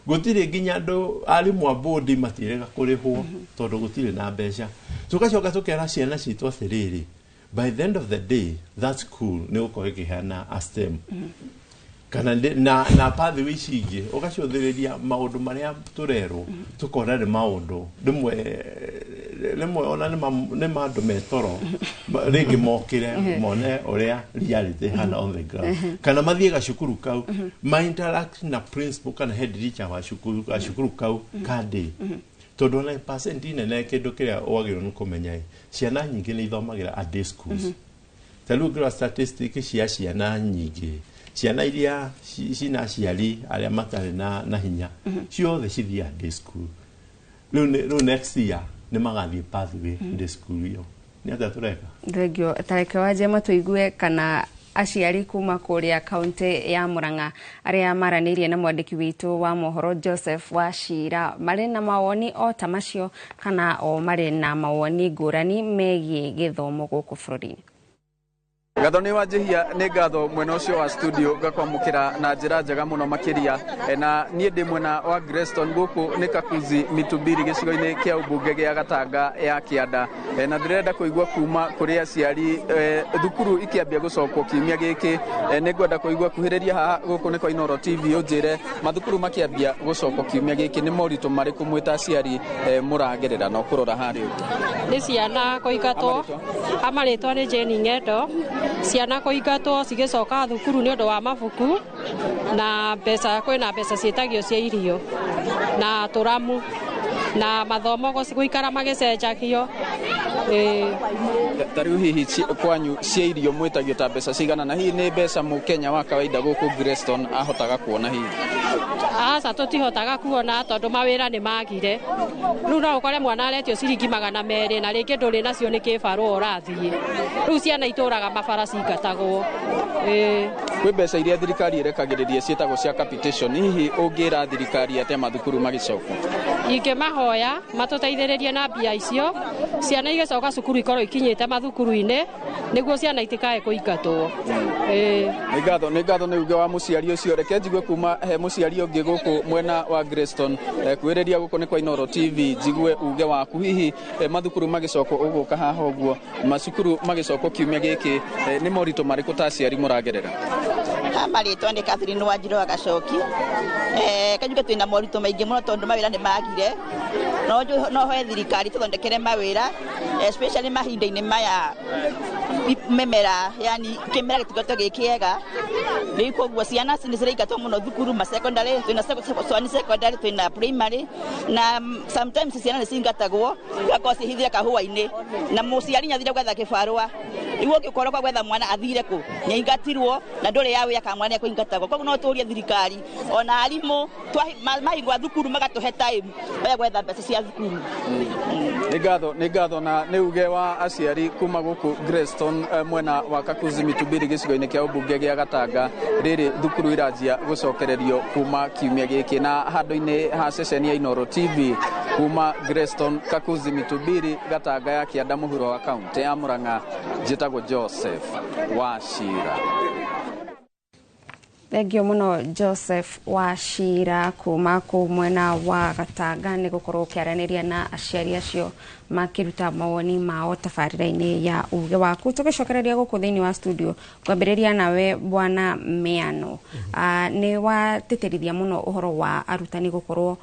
gũtirĩ nginya andũ arimũ a board matirega kũrĩhwo tondũ gũtirĩ na mbeca. Tũgacoka tũkera ciana citũ atĩrĩrĩ, by the end of the day that school nĩ gũkorwo ĩkĩheana a STEM kana na pathway ici ingĩ. Ũgacũthĩrĩria maũndũ marĩa tũrerwo, tũkona nĩ maũndũ rĩmwe ona nĩ mandũ metoro rĩngĩ mokĩre mone ũrĩa reality ĩhana on the ground, kana mathiĩ gacukuru kau ma interact na principal kana head teacher wa cukuru kau ka day, tondũ ona percent nene kĩndũ kĩrĩa wagĩrĩirwo nĩ kũmenya, ciana nyingĩ nĩ ithomagĩra a day schools. Ta rĩu ngĩrora statistic cia ciana nyingĩ, ciana iria cina aciari arĩa matarĩ na hinya, ciothe cithiaga day school. Rĩu next year nĩ magathiĩ pathway day school ĩyo. Nĩ atĩa tũreka? Thengio. Tareke wanjie tũigue kana aciari kuma kũrĩa kaunti ya Murang'a arĩa maranĩirie na mwandĩki witũ wa mohoro Joseph Wachira marĩ na mawoni o ta macio kana o marĩ na mawoni ngũrani megiĩ gĩthomo gũkũ bũrũri-inĩ. Gathoni wa njihia nĩ ngatho mwena ũcio wa studio ngakwamũkĩra na njĩra njega mũno makĩria, na niĩ ndĩ mwena wa Greston gũkũ nĩ Kakuzi Mitubiri gĩcigo-inĩ kĩa ũmbunge gĩa Gatanga ya Kĩanda, na ndĩrenda kũigua kuma kũrĩ aciari thukuru ikĩambia gũcokwo kiumia gĩkĩ. Nĩ ngwenda kũigua kuhĩrĩria haha gũkũ nĩ kwa Inooro TV ũnjĩre mathukuru makĩambia gũcokwo kiumia gĩkĩ nĩ moritũ marĩkũ mwĩ ta aciari mũragerera na ũkũrora harĩa ũguo. Nĩ ciana kũingatwo, amarĩtwa nĩ Jane Ng'endo, ciana kũingatwo cigĩcoka thukuru nĩ ũndũ wa mabuku na mbeca, kwĩna mbeca ciĩtagio cia irio na tũramu na mathomo gũikara magĩcenjagio. Ta rĩu hihi kwanyu cia irio mwĩtagio ta mbeca cigana, na hihi nĩ mbeca mũkenya wa kawaida gũkũ Greston ahotaga kuona hihi? Aca, tũtihotaga kuona tondũ mawĩra nĩ magire. Rĩu no ũkore mwana aretio ciringi 200 na rĩngĩ ndũrĩ nacio nĩ kĩbarũa ũrathiĩ. Rĩu ciana itũraga mabara cingatagwo. Kwĩ mbeca iria thirikari ĩrekagĩrĩria ciĩtagwo cia capitation, hihi ũngĩra thirikari atĩa mathukuru magĩcoka? Ingĩmahoya matũteithĩrĩrie na mbia icio, ciana igĩcoka cukuru ikorwo ikinyĩte mathukuru-inĩ nĩguo ciana itikae kũingatwo. Nĩ ngatho nĩ uge wa mũciari ũcio. Reke njigue kuma he mũciari ũngĩ gũkũ mwena wa Greston, kwĩrĩria gũkũ nĩ kwa Inooro TV, njigue uge waku hihi mathukuru magĩcokwo ũgũka haha ũguo, macukuru magĩcokwo kiumia gĩkĩ nĩ moritũ marĩkũ ta aciari mũragerera? Marĩtwa nĩ Catherine Wanjirũ wa Gacoki. Kanjuge twĩna moritũ maingĩ mũno tondũ mawĩra nĩ magire. No hoe thirikari tũthondekere mawĩra, especially mahinda-inĩ maya mĩmera, yani kĩmera gĩtikoretwo gĩ kĩega. Rĩu koguo ciana nĩ ciraingatwo mũno thukuru ma secondary, twĩna Swani secondary, twĩna primary, na sometimes ciana nĩ cingatagwo igakorwo ciĩhithire kahũa-inĩ, na mũciari nĩathire gwetha kĩbarũa. Rĩu ũngĩkorwo kwa gwetha mwana athire kũ, nĩaingatirwo na ndũrĩ yawĩa kana mwana nĩekũingatagwo. Koguo no tũrie thirikari ona arimũ mahingũra thukuru magatũhe time ya gwetha mbeca cia thukuru. Nĩ ngatho na nĩ uge wa aciari kuma gũkũ Greystone, mwena wa Kakuzi Mitubiri gĩcigo-inĩ kĩa ũmbunge gĩa Gatanga, rĩrĩ thukuru iranjia gũcokererio kuma kiumia gĩkĩ. Na handũ-inĩ ha ceceni ya Inooro TV kuma Greystone, Kakuzi Mitubiri, Gatanga ya kĩanda mũhuro wa kaunti ya Murang'a, njĩtagwo Joseph Wachira. Thengio muno Joseph Wachira kuma kũu mwena wa Gatanga nĩ gũkorwo ũkĩaranĩria na aciari acio makĩruta mawoni mao tabarĩra-inĩ ya uge waku. Tũgĩcokereria gũkũ thĩinĩ wa studio, ngwambĩrĩria nawe Bwana Miano. Nĩ watĩtĩrithia mũno ũhoro wa arutani gũkorwo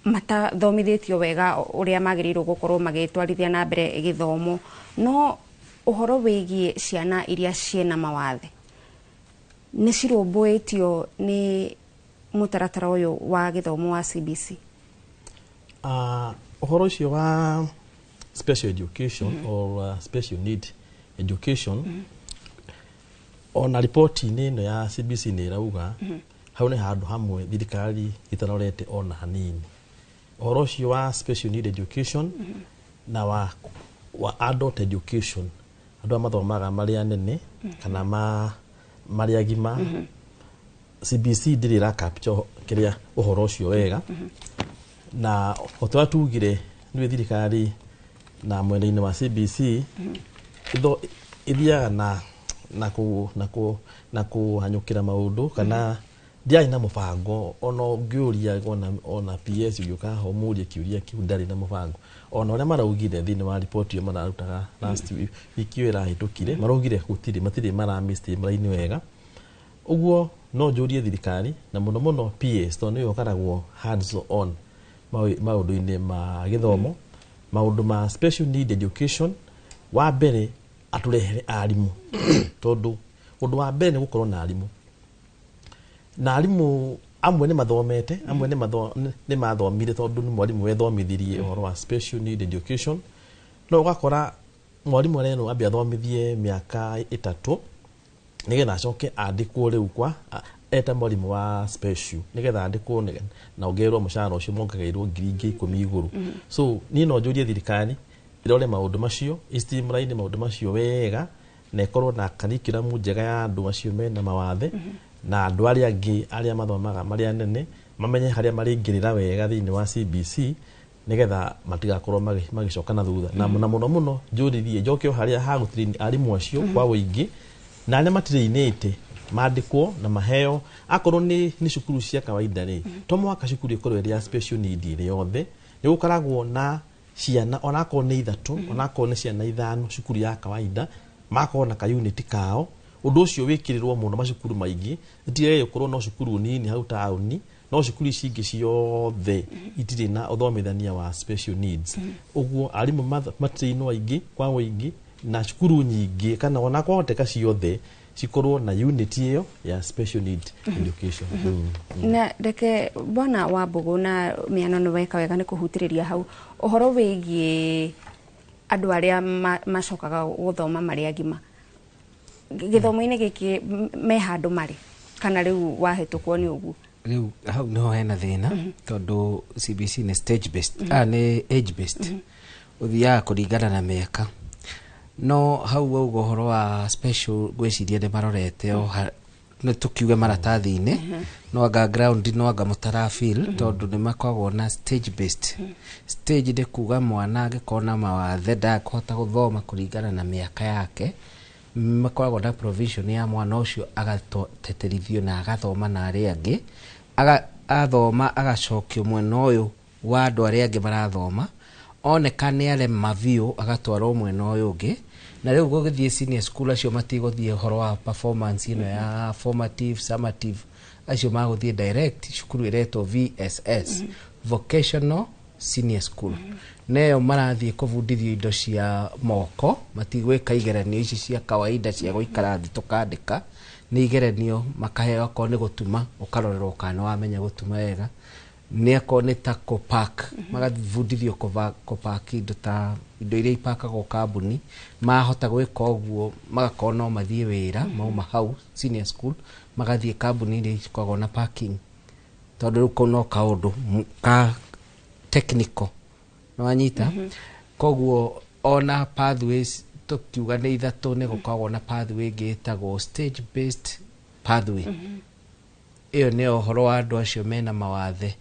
matathomithĩtio wega ũrĩa magĩrĩirwo gũkorwo magĩtwarithia na mbere gĩthomo, no ũhoro wĩgiĩ ciana iria ciĩna mawathe nĩ cirũmbũĩtio nĩ mũtaratara ũyũ wa gĩthomo wa CBC? Ũhoro ũcio wa special education or special need education, ona riboti-inĩ ĩno ya CBC nĩ ĩrauga hau nĩ handũ hamwe thirikari ĩtarorete ona hanini. Ũhoro ũcio wa special need education na wa adult education, andũ arĩa mathomaga marĩ anene kana marĩ agima, CBC ndĩrĩ ĩra capture kĩrĩa ũhoro ũcio wega. Na o ta ũrĩa tugire nĩwe thirikari na mwena-inĩ wa CBC ithiaga na kũhanyũkĩra maũndũ, kana ndiarĩ na mũbango. Ona ũngĩũria ona PS ũgĩũka haha ũmũrie kĩũria kĩu, ndarĩ na mũbango. Ona ũrĩa maraugire thĩinĩ wa riboti ĩyo mararutaga last wiki ĩyo ĩrahĩtũkire, maraugire gũtirĩ, matirĩ mara-streamline wega. Ũguo no njũrie thirikari na mũno mũno PS, tondũ nĩwe ũkoragwo hands on maũndũ-inĩ ma gĩthomo, maũndũ ma special need education. Wa mbere atũrehere arimũ, tondũ ũndũ wa mbere nĩ gũkorwo na arimũ, na arimũ amwe nĩ mathomete, amwe nĩ mathomire tondũ nĩ mwarimũ wethomithirie ũhoro wa special need education. No ũgakora mwarimũ arerwo ambe athomithie mĩaka 3 nĩgetha acoke andĩkwo rĩu kwa eta mwarimũ wa special, nĩgetha andĩkwo na ongererwo mũcara ũcio mongagĩrĩrwo 10,000 igũrũ. So niĩ no njũrie thirikari ĩrore maũndũ macio, streamline maũndũ macio wega, na ĩkorwo na curriculum njega ya andũ acio mena mawathe na andũ arĩa angĩ arĩa mathomaga marĩ anene, mamenye harĩa marĩingĩrĩra wega thĩinĩ wa CBC nĩgetha matigakorwo magĩcoka na thutha. Na mũno mũno mũno njũririe njoke o harĩa ha gũtrain arimũ acio kwa ũingĩ, na arĩa matrainĩte mandĩkwo na maheo. Akorwo nĩ cukuru cia kawaida rĩ, to mũhaka cukuru ĩkorwo ĩrĩ ya special need ĩrĩ yothe. Nĩ gũkoragwo na ciana onakorwo nĩ 3, onakorwo nĩ ciana 5 cukuru ya kawaida, makorwo na ka unit kao. Ũndũ ũcio wĩkĩrĩrwo mũno macukuru maingĩ, ĩtigage gũkorwo no cukuru nini hau taũni, no cukuru ici ingĩ ciothe itirĩ na ũthomithania wa special needs. Ũguo arimũ matrainwo aingĩ kwa ũingĩ, na cukuru nyingĩ kana ona kwahoteka ciothe cikorwo na unit ĩyo ya special need education. Na reke Bwana Wambugu na Miano nĩ weka wega nĩ kũhutĩrĩria hau ũhoro wĩgiĩ andũ arĩa macokaga gũthoma marĩ agima. Gĩthomo-inĩ gĩkĩ me handũ marĩ kana rĩu wahĩtũkwo nĩ ũguo? Rĩu hau niho hena thĩna, tondũ CBC nĩ stage based, nĩ age based, ũthiaga kũringana na mĩaka. No hau wauga ũhoro wa special, ngwĩciria nĩ marorete o nĩ tũkiuge maratathi-inĩ, no anga ground no anga mũtara feel, tondũ nĩ makoragwo na stage based. Stage nĩ kuga mwana angĩkorwo na mawathe ndakũhota gũthoma kũringana na mĩaka yake, makoragwo na provision ya mwana ũcio agateterithio na agathoma na arĩa angĩ, athoma agacokio mwena ũyũ wa andũ arĩa angĩ marathoma, oneka nĩ arema biũ agatwarwo mwena ũyũ ũngĩ. Na rĩu gũgĩthiĩ senior school acio matigũthiĩ ũhoro wa performance ĩno ya formative, summative, acio magũthiĩ direct cukuru ĩretwo VSS, Vocational Senior School. Neyo marathiĩ kũbundithio indo cia moko, matigwĩka igeranio ici cia kawaida cia gũikara thĩ tũkandĩka, Nĩ igeranio makaheo, akorwo nĩ gũtuma ũkarorerwo kana wamenya gũtuma wega, nĩ akorwo nĩ ta kũpack, magathundithio kũpack indo ta indo iria ipakagwo kambuni. Mahota gwĩka ũguo, magakorwo no mathiĩ wĩra mauma hau senior school, magathiĩ kambuni iria ikoragwo na packing, tondũ rĩu kau no kaũndũ ka technical nĩwanyita. Koguo ona pathways tũkiuga nĩ ithatũ, nĩ gũkoragwo na pathway ĩngĩ ĩtagwo stage based pathway. Ĩyo nĩ ũhoro wa andũ acio mena mawathe,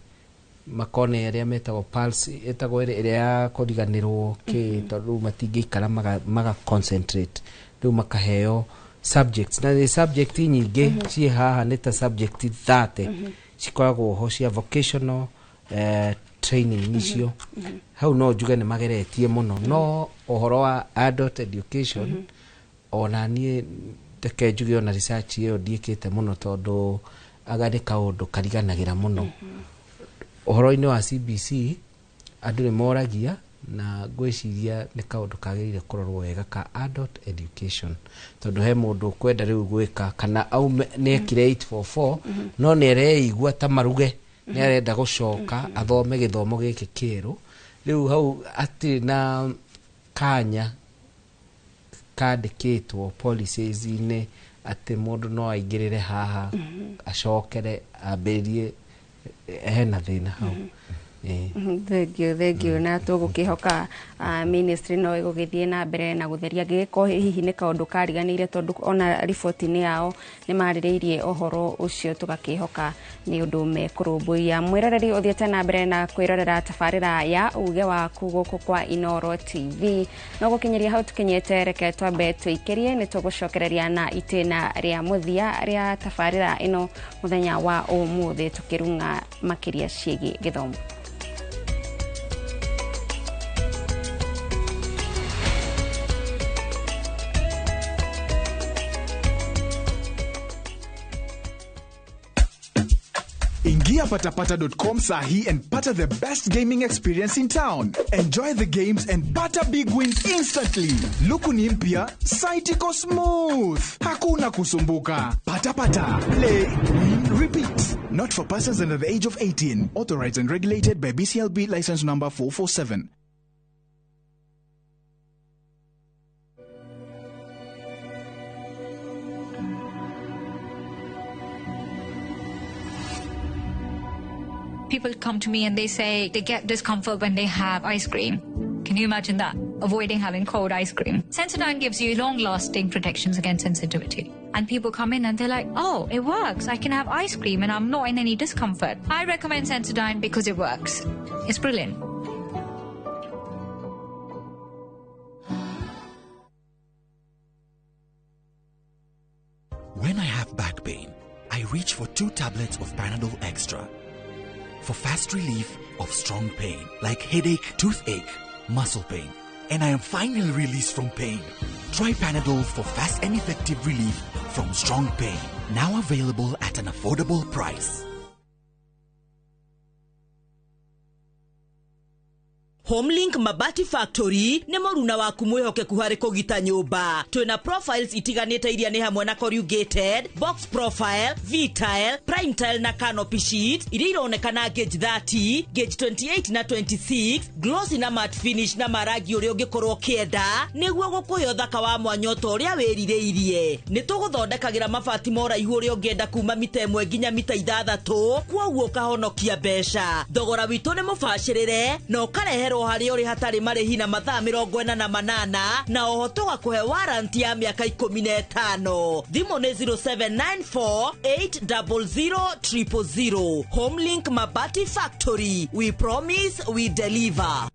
makorwo nĩ arĩa metagwo palsy, ĩtagwo ĩrĩa ya kũriganĩrwo kĩ, tondũ rĩu matingĩikara maga concentrate, rĩu makaheo subjects, na nĩ subject nyingĩ ciĩ haha, nĩ ta subject 30 cikoragwo ho cia vocational training icio. Hau no njuge nĩ mageretie mũno, no ũhoro wa adult education, ona niĩ reke njuge ona research ĩyo ndiĩkĩte mũno, tondũ aga nĩ kaũndũ kariganagĩra mũno. Ũhoro-inĩ wa CBC andũ nĩ moragia, na ngwĩciria nĩ kaũndũ kagĩrĩire kũrorwo wega ka adult education, tondũ he mũndũ ũkwenda rĩu gwĩka kana aume nĩ ekire 844, no nĩ areigua ta maruge nĩ arenda gũcoka athome gĩthomo gĩkĩ kĩerũ. Rĩu hau hatirĩ na kanya kandĩkĩtwo policies-inĩ atĩ mũndũ no aingĩrĩre haha acokere ambĩrĩrie, hena thĩna hau. Thank you, thank you. Na tũgũkĩhoka ministry no ĩgũgĩthiĩ na mbere na gũtheria angĩgĩkorwo hihi nĩ kaũndũ kariganĩire, tondũ ona riboti-inĩ yao nĩ marĩrĩirie ũhoro ũcio, tũgakĩhoka nĩ ũndũ mekũrũmbũiya. Mwĩroreri ũthiĩte na mbere na kwĩrorera tabarĩra ya uge waku gũkũ kwa Inoro TV, no gũkinyĩria hau tũkinyĩte, reke twambe tũikĩrie, nĩ tũgũcokereria na itĩna rĩa mũthia rĩa tabarĩra ĩno mũthenya wa ũmũthĩ, tũkĩrung'a makĩria ciĩgiĩ gĩthomo. Ingia patapata.com sahi and pata the best gaming experience in town. Enjoy the games and pata big wins instantly. Luku ni mpya, site iko smooth. Hakuna kusumbuka. Patapata. Play, win, repeat. Not for persons under the age of 18. Authorized and regulated by BCLB license number 447. People come to me and they say they get discomfort when they have ice cream. Can you imagine that? Avoiding having cold ice cream. Sensodyne gives you long-lasting protections against sensitivity. And people come in and they're like, oh, it works. I can have ice cream and I'm not in any discomfort. I recommend Sensodyne because it works. It's brilliant. When I have back pain, I reach for 2 tablets of Panadol Extra for fast relief of strong pain like headache, toothache, muscle pain, and I am finally released from pain. Try Panadol for fast and effective relief from strong pain. Now available at an affordable price. Homelink Mabati Factory nĩ mũruna waku mwĩhokeku harĩ kũgita nyũmba. Twĩna profiles itiganĩte iria nĩ hamwe na corrugated, box profile, V-tile, prime tile na canopy sheet iria ironekana gauge 30, gauge 28 na 26, glossy na matte finish na marangi ũrĩa ũngĩkorwo ũkĩenda nĩguo gũkũhe ũthaka wa mwanya ta ũrĩa wĩrirĩirie. Nĩ tũgũthondekagĩra mabati ma ũraihu ũrĩa ũngĩenda kuma mita 1 nginya mita 6, kwoguo ũkahonokia mbeca. Thogora witũ nĩ mũbacĩrĩre na ũkarehe harĩ ũrĩ hatarĩ marĩhi na mathaa 48 na oho tũgakũhe warranty ya mĩaka 15. Thimũ nĩ 0794 800 000. Homelink Mabati Factory. We promise, we deliver.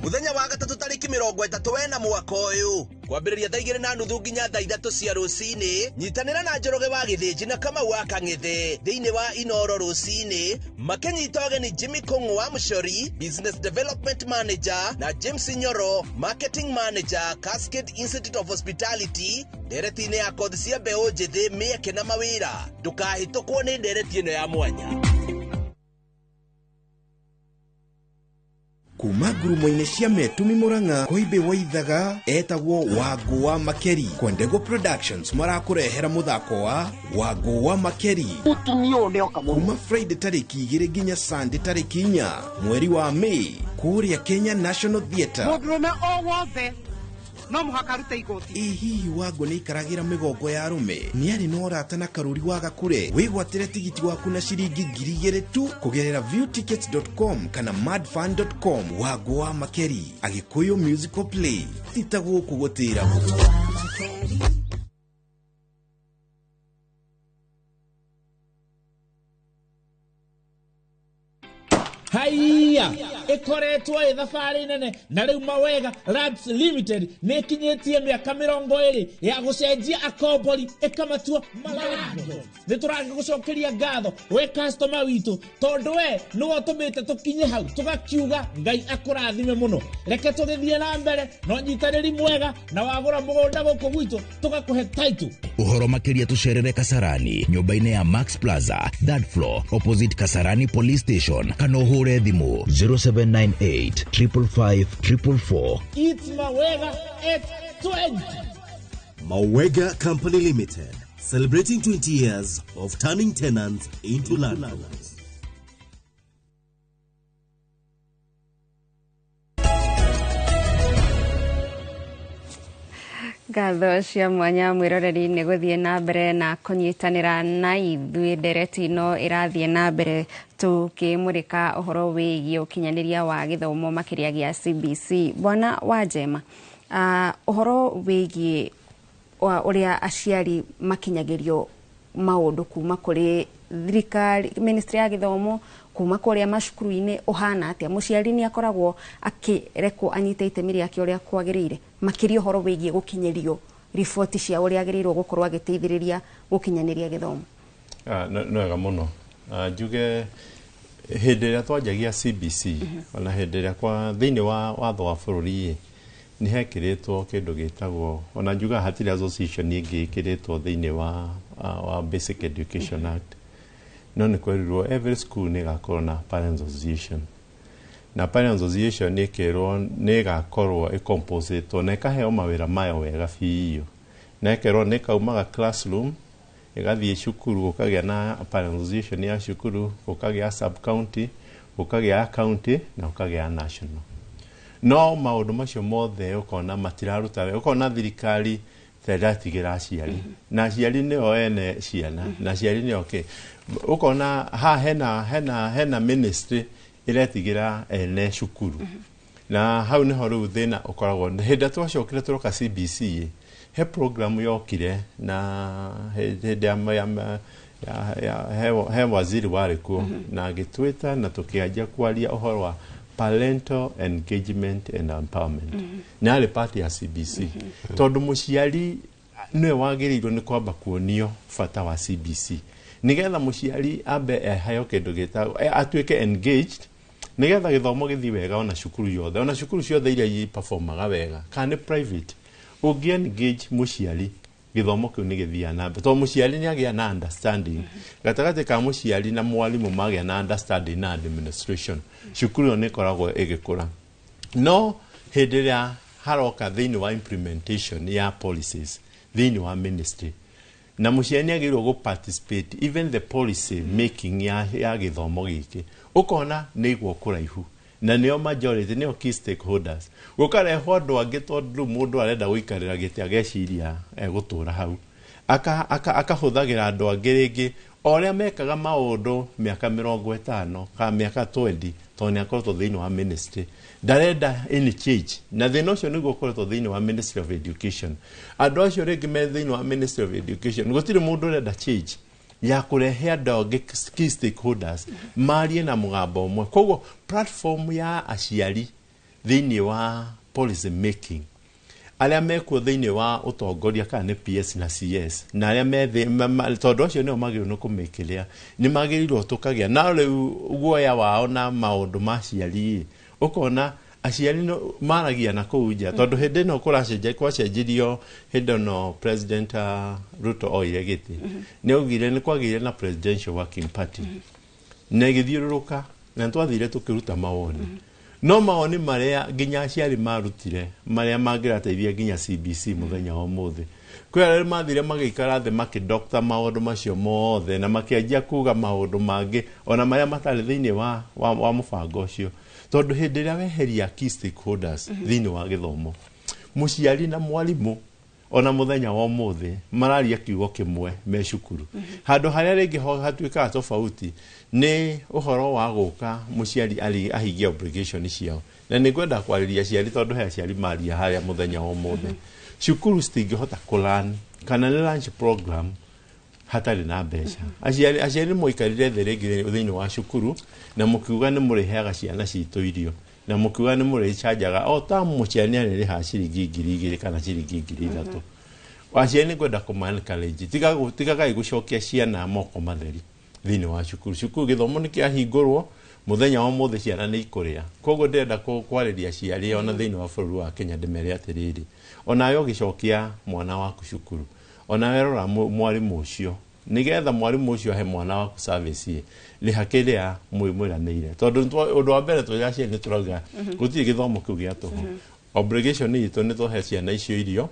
Muthenya wa gatatu tariki 31 mwaka uyu kwambĩrĩria thaa 2:30 nginya thaa 3 cia rũcinĩ, nyitanĩra na Njoroge wa Gĩthĩnji na Kamau wa Kang'ethe thĩinĩ wa Inoro rũcinĩ, makĩnyita ũgeni Jimmy Kung'u wa Mũcori, Business Development Manager, na James Nyoro, Marketing Manager, Cascade Institute of Hospitality, ndereti-inĩ ya kothi cia mbeũ njĩthĩ, mĩeke na mawĩra. Ndũkahĩtũkwo nĩ ndereti ĩno ya mwanya. Kuma ngurumo-inĩ cia Metumi Murang'a Koimbi Waithaga etagwo Wangũ wa Makeri. Kwendego Productions marakũrehera mũthako wa Wangũ wa Makeri. Mũtumia ũyũ nĩoka mũno. Kuma Friday tarĩki 2 nginya Sunday tarĩki 4 mweri wa May kũrĩa Kenya National Theatre. Mũndũrũme o wothe no mũhaka arute igoti. Ĩ hihi Wangũ nĩaikaragĩra mĩgongo ya arũme? Nĩarĩ na ũrata na Karũri wa Gakure? Wĩgwatĩre tigiti waku na ciringi 2000 tu kũgerera viewtickets.com kana madfun.com. Wangũ wa Makeri, Agĩkũyũ musical play. Ti ta gũkũ gũtĩragwo. Haiya ĩkoretwo ĩ thabarĩ nene na rĩu Mawega Lands Limited nĩ ĩkinyĩtie mĩaka 20 ya gũcenjia akombori ĩkamatua malandlords. Nĩ tũragĩgũcokeria ngatho we customer witũ tondũ we nĩwe ũtũmĩte tũkinye hau tũgakiuga Ngai akũrathime mũno. Reke tũgĩthiĩ na mbere na ũnyitanĩri mwega na wagũra mũgũnda gũkũ gwitũ tũgakũhe title. Ũhoro makĩria tũcerere Kasarani nyũmba-inĩ ya Max Plaza third floor opposite Kasarani Police Station kana ũhũre thimũ 0798 555 444. It's Mawega at 20. Mawega Company Limited, celebrating 20 years of turning tenants into landlords. Ngatho cia mwanya mwĩroreri nĩ gũthiĩ na mbere na kũnyitanĩra na ithuĩ ndereti ĩno ĩrathiĩ na mbere tũkĩmũrĩka ũhoro wĩgiĩ ũkinyanĩria wa gĩthomo makĩria gĩa CBC. Bwana wa Njema, ũhoro wĩgiĩ ũrĩa aciari makinyagĩrio maũndũ kuma kũrĩ thirikari, ministry ya gĩthomo, kuma kũrĩa macukuru-inĩ ũhana atĩa? Mũciari nĩ akoragwo akĩrekwo anyite itemi rĩake ũrĩa kwagĩrĩire makĩria ũhoro wĩgiĩ gũkinyĩrio riboti cia ũrĩa agĩrĩirwo gũkorwo agĩteithĩrĩria gũkinyanĩria gĩthomo? Nĩ wega mũno. Njuge hĩndĩ ĩrĩa twanjagia CBC ona hĩndĩ ĩrĩa kwa thĩinĩ wa watho wa bũrũri nĩ hekĩrĩtwo kĩndũ gĩtagwo, ona njuga hatirĩ association ĩngĩ ĩkĩrĩtwo thĩinĩ wa Basic Education Act, no nĩ kwerirwo every school nĩ ĩgakorwo na parents association, na parents association nĩ ĩkerwo nĩ ĩgakorwo ĩcomposetwo na ĩkaheo mawĩra mayo wega biũ, na ĩkerwo nĩ ĩkaumaga classroom ĩgathiĩ cukuru, gũkagĩa na parents association ya cukuru, gũkagĩa sub county, gũkagĩa county na gũkagĩa national. No maũndũ macio mothe ũkona matiraruta wega, ũkona thirikari teratigĩra aciari na aciari nĩo ene ciana na aciari nĩo kĩ, ũkona ha hena ministry ĩretigĩra ene cukuru, na hau nĩho rĩu thĩna ũkoragwo. Hĩndĩ ĩrĩa twacokire tũroka CBC, he program yokire na hĩndĩ ya he waziri warĩ kuo na agĩtwĩta na tũkĩanjia kwaria ũhoro wa parental engagement and empowerment, na arĩ part ya CBC, tondũ mũciari nĩwe wagĩrĩirwo nĩ kwamba kuonio bata wa CBC nĩgetha mũciari ambe eheo kĩndũ gĩtagwo atuĩke engaged nĩgetha gĩthomo gĩthiĩ wega ona cukuru yothe, ona cukuru ciothe iria iperformaga wega kana nĩ private, ũngĩ engage mũciari gĩthomo kĩu nĩ gĩthiaga na mbere, tondũ mũciari nĩ agĩa na understanding gatagatĩ ka mũciari na mwarimũ magĩa na understanding na administration, cukuru ĩyo nĩ ĩkoragwo ĩgĩkũra. No hĩndĩ ĩrĩa haroka thĩinĩ wa implementation ya policies thĩinĩ wa ministry, na mũciari nĩ agĩrĩirwo gũ participate even the policy making ya gĩthomo gĩkĩ, ũkona nĩ igwo kũraihu na nĩo majority, nĩo key stakeholders, gũkarehwo andũ angĩ tondũ rĩu mũndũ arenda gũikarĩra gĩtĩ ageciria egũtũra hau, akahũthagĩra andũ angĩ rĩngĩ o ũrĩa mekaga maũndũ mĩaka 50 kana mĩaka 20, tondũ nĩ akoretwo thĩinĩ wa ministry, ndarenda any change, na thĩna ũcio nĩguo ũkoretwo thĩinĩ wa Ministry of Education. Andũ acio rĩngĩ me thĩinĩ wa Ministry of Education gũtirĩ mũndũ ũrenda change ya kũrehe andũ angĩ key stakeholders marie na mũgambo ũmwe. Koguo platform ya aciari thĩinĩ wa policy making, arĩa mekuo thĩinĩ wa ũtongoria kana nĩ PS na CS na arĩa me tondũ acio nĩo magĩrĩirwo nĩ kũmĩkĩrĩa, nĩ magĩrĩirwo tũkagĩa na rĩu guoya wao na maũndũ ma aciari, ũkona aciari maragia na kũu nja, tondũ hĩndĩ ĩno kũracenjia kwacenjirio hĩndĩ ĩno President Ruto oire gĩtĩ, nĩ augire nĩ kwagĩire na Presidential Working Party na ĩgĩthiũrũrũka na nĩtwathire tũkĩruta mawoni, No mawoni marĩa nginya aciari marutire marĩa mangĩrateithia nginya CBC mũthenya wa ũmũthĩ, kwĩ arĩa mathire magĩikara thĩ makĩdokta maũndũ macio mothe na makĩanjia kuga maũndũ mangĩ ona marĩa matarĩ thĩinĩ wa mũbango ũcio, tondũ hĩndĩ ĩrĩa weheria key stakeholders thĩinĩ wa gĩthomo, mũciari na mwarimũ ona mũthenya wa ũmũthĩ mararia kiugo kĩmwe me cukuru. Handũ harĩa rĩngĩ ho hatuĩkaga tofauti nĩ ũhoro wa gũka mũciari ahingie obligation ciao. Na nĩ ngwenda kwarĩria aciari, tondũ he aciari maria harĩa mũthenya wa ũmũthĩ. Cukuru citingĩhota kũlan kana nĩ lunch program hatarĩ na mbeca. Aciari mũikarire thĩ rĩngĩ thĩinĩ wa cukuru na mũkiuga nĩ mũrĩheaga ciana citũ irio, na mũkiuga nĩ mũrĩcanjaga o ta mũciari nĩ arĩrĩhaga ciringi 2,000 kana ciringi 3,000. Aciari nĩ ngwenda kũma encourage, tigagai gũcokia ciana moko matheri thĩinĩ wa cukuru. Cukuru gĩthomo nĩ kĩahingũrwo mũthenya wa ũmũthĩ, ciana nĩ ikũrĩa. Koguo ndĩrenda kwarĩria aciari ona thĩinĩ wa bũrũri wa Kenya ndĩmere atĩrĩrĩ, onawe ũgĩcokia mwana waku cukuru, onawe rora mwarimũ ũcio, nĩgetha mwarimũ ũcio ahe mwana waku service ĩ rĩha kĩrĩa mwĩranĩire. Tondũ ũndũ wa mbere tũrĩ aciari nĩ tũrauga gũtirĩ gĩthomo kĩu gĩa tũhũ. Obligation itũ nĩ tũhe ciana icio irio.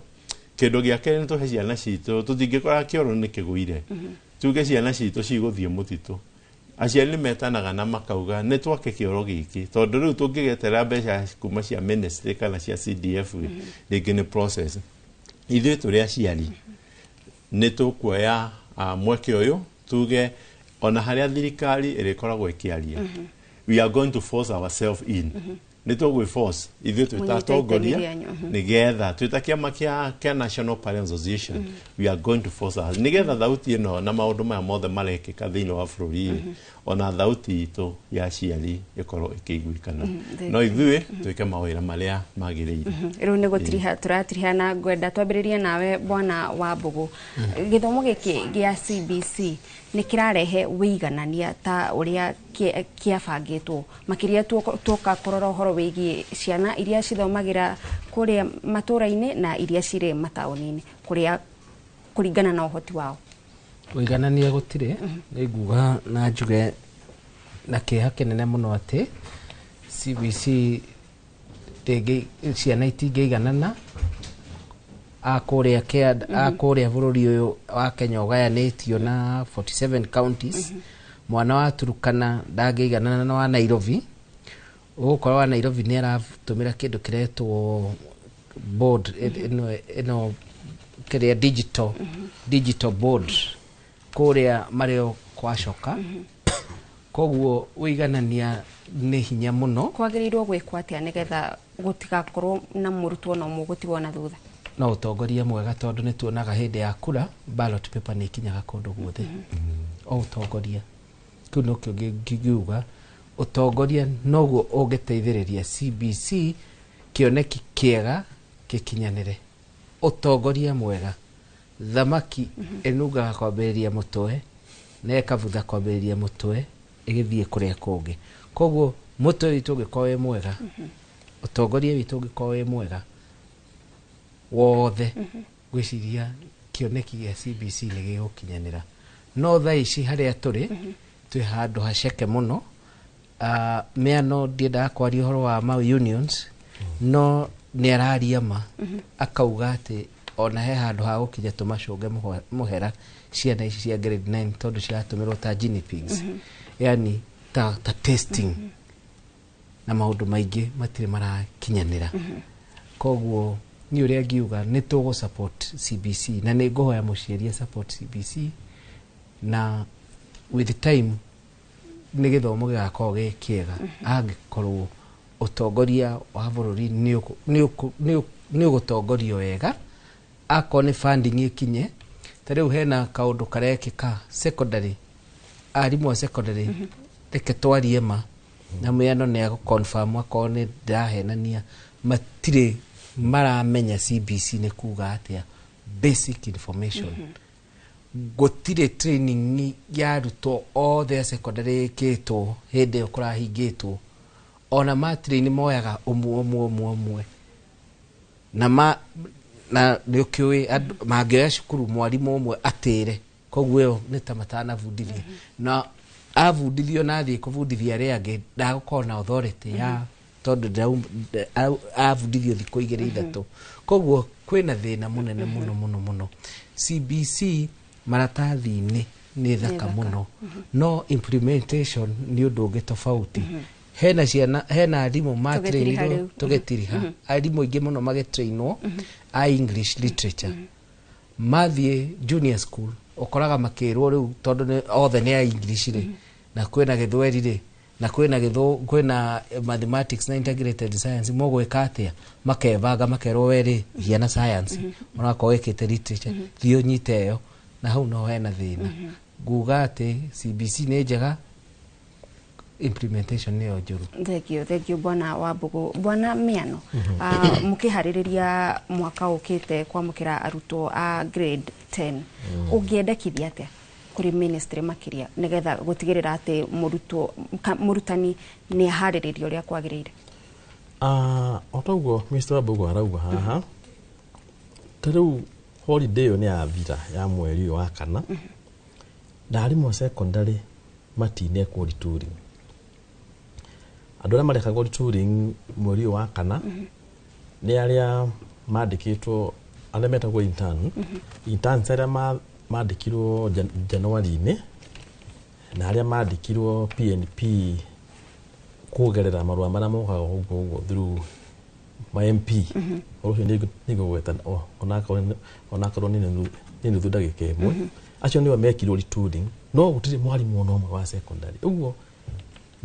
Kĩndũ gĩa kerĩ nĩ tũhe ciana citũ, tũtingĩkora kĩoro nĩ kĩgũire tuge ciana citũ cigũthiĩ mũtitũ. Aciari nĩ metanaga na makauga nĩ twake kĩoro gĩkĩ, tondũ rĩu tũngĩgeterera mbeca kuma cia ministry kana cia CDF rĩngĩ nĩ process. Ithuĩ tũrĩ aciari nĩ tũkuoya mweke ũyũ tuge ona harĩa thirikari ĩrĩkoragwo ĩkĩaria, we are going to force ourselves in. Nĩ tũgwĩ force ithuĩ twĩ ta Mũnyite itemi atongoria rĩanyu, nĩgetha twĩ ta kĩama kĩa National Parents Association, we are going to force us nĩgetha thauti ĩno na maũndũ maya mothe marekĩka thĩinĩ wa bũrũri ĩ, ona thauti itũ ya aciari ĩkorwo ĩkĩiguĩkana. No ithuĩ twĩke mawĩra marĩa magĩrĩire. Rĩu nĩ gũtiriha tũratiriha, na ngwenda twambĩrĩrie nawe bwana wa Mbũgũ. Gĩthomo gĩkĩ gĩa CBC nĩ kĩrarehe wĩiganania ta ũrĩa kĩabangĩtwo, makĩria tuoka kũrora ũhoro wĩgiĩ ciana iria cithomagĩra kũrĩa matũra-inĩ na iria cirĩ mataũni-inĩ, kũrĩa kũringana na ũhoti wao? Ũiganania gũtirĩ. Nĩ nguga na njuge na kĩeha kĩnene mũno atĩ CBC ndĩngĩ, ciana itingĩiganana. A kũrĩa a kũrĩa bũrũri ũyũ wa Kenya ũgayanĩtio na 47 counties, mwana wa Turukana ndangĩiganana na wa Nairobi. Ũgũkora wa Nairobi nĩ aratũmĩra kĩndũ kĩretwo board ĩno kĩrĩa digital board, kũrĩa marĩo kwacoka. Koguo ũiganania nĩ hinya mũno. Kwagĩrĩirwo gwĩkwo atĩa nĩgetha gũtigakorwo na mũrutwo na ũmwe gũtigwo na thutha? No ũtongoria mwega, tondũ nĩ tuonaga hĩndĩ ya kura ballot paper nĩ ikinyaga kũndũ guothe. O ũtongoria kĩu nokĩo ngiuga, ũtongoria noguo ũngĩteithĩrĩria CBC kĩoneki kĩega gĩkinyanĩre. Ũtongoria mwega, thamaki ĩnungaga kwambĩrĩria mũtwe na ĩkabutha kwambĩrĩria mũtwe ĩgĩthiĩ kũrĩa kũngĩ. Koguo mũtwe witũ ũngĩkorwo wĩ mwega, ũtongoria witũ ũngĩkorwo wĩ mwega wothe, ngwĩciria kĩoneki gĩa CBC nĩ gĩgũkinyanĩra. No thaa ici harĩa tũrĩ, twĩ handũ haceke mũno. Mĩano ndiendaga kwaria ũhoro wa ma unions, no nĩ araria ma akauga atĩ ona he handũ ha gũkinya tũmacũnge mũhera ciana ici cia grade 9, tondũ ciratũmĩrwo ta guinea pigs, yani ta testing, na maũndũ maingĩ matirĩ marakinyanĩra. Koguo niĩ ũrĩa ngiuga nĩ tũgũ support CBC, na nĩ ngũhoya mũciari support CBC, na with time nĩ gĩthomo gĩgakorwo gĩ kĩega angĩkorwo ũtongoria wa bũrũri nĩ ũgũtongorio wega, akorwo nĩ funding ĩkinye. Ta rĩu hena kaũndũ karekĩka secondary, arimũ a secondary, reke twarie ma na mĩano nĩ agũ confirm akorwo nĩ ndĩrahenania, matirĩ maramenya CBC nĩ kuga atĩa, basic information. Gũtirĩ training ya arutwo othe a secondary ĩkĩtwo hĩndĩ ĩyo kũrahingĩtwo. Ona ma training moyaga ũmwe ũmwe ũmwe ũmwe, na ma na nĩ ũkĩũĩ mangĩoya cukuru mwarimũ ũmwe atĩre, koguo ĩyo nĩ ta matanabundithia, na abundithio na athiĩ kũbundithia arĩa angĩ ndagũkorwo na authority ya Tondu abundithio thikũ igĩrĩ ithatũ. Koguo kwĩna thĩna mũnene mũno mũno mũno. CBC maratathi-inĩ nĩ thaka mũno, no implementation nĩ ũndũ ũngĩ tofauti. Hena ciana, hena arimũ matrainirwo, tũgĩtiriha arimũ aingĩ mũno magĩtrainwo a English literature, mathiĩ junior school ũkoraga makĩrwo rĩu tondũ othe nĩ a English rĩ, na kwĩna gĩthweri rĩ, na kwĩna kwĩna mathematics na integrated science, mũgwĩka atĩa? Makebanga makerwo we rĩ gĩa na science, onakorwo wĩkĩte literature thiĩ ũnyite ĩyo, na hau no hena thĩna. Nguga atĩ CBC nĩ njega, implementation nĩyo njũru. Thank you, thank you Bwana Wambugu. Bwana Miano, mũkĩharĩrĩria mwaka ũkĩte kwamũkĩra arutwo a grade 10, ũngĩendekithia atĩa kũrĩ ministry makĩria nĩgetha gũtigĩrĩra atĩ mũrutwo mũrutani nĩ aharĩrĩrio ũrĩa kwagĩrĩire? O toguo Mr. Wambugu arauga haha, ta rĩu holiday ĩyo nĩ yathira ya mweri ũyũ wa kana, na arimũ a secondary matinekwo retooling. Andũ arĩa marekagwo retooling mweri ũyũ wa kana nĩ arĩa mandĩkĩtwo, arĩa metagwo intern, interns arĩa mandĩkirwo January-inĩ na arĩa mandĩkirwo PNP kũgerera marũa marĩa mokaga ũguo ũguo through ma MP. Ũcio nĩngũgweta onakorwo nĩ nuthu ndagĩka ĩmwe. Acio nĩo mekirwo retooling, no gũtirĩ mwarimũ ona ũmwe wa secondary. Ũguo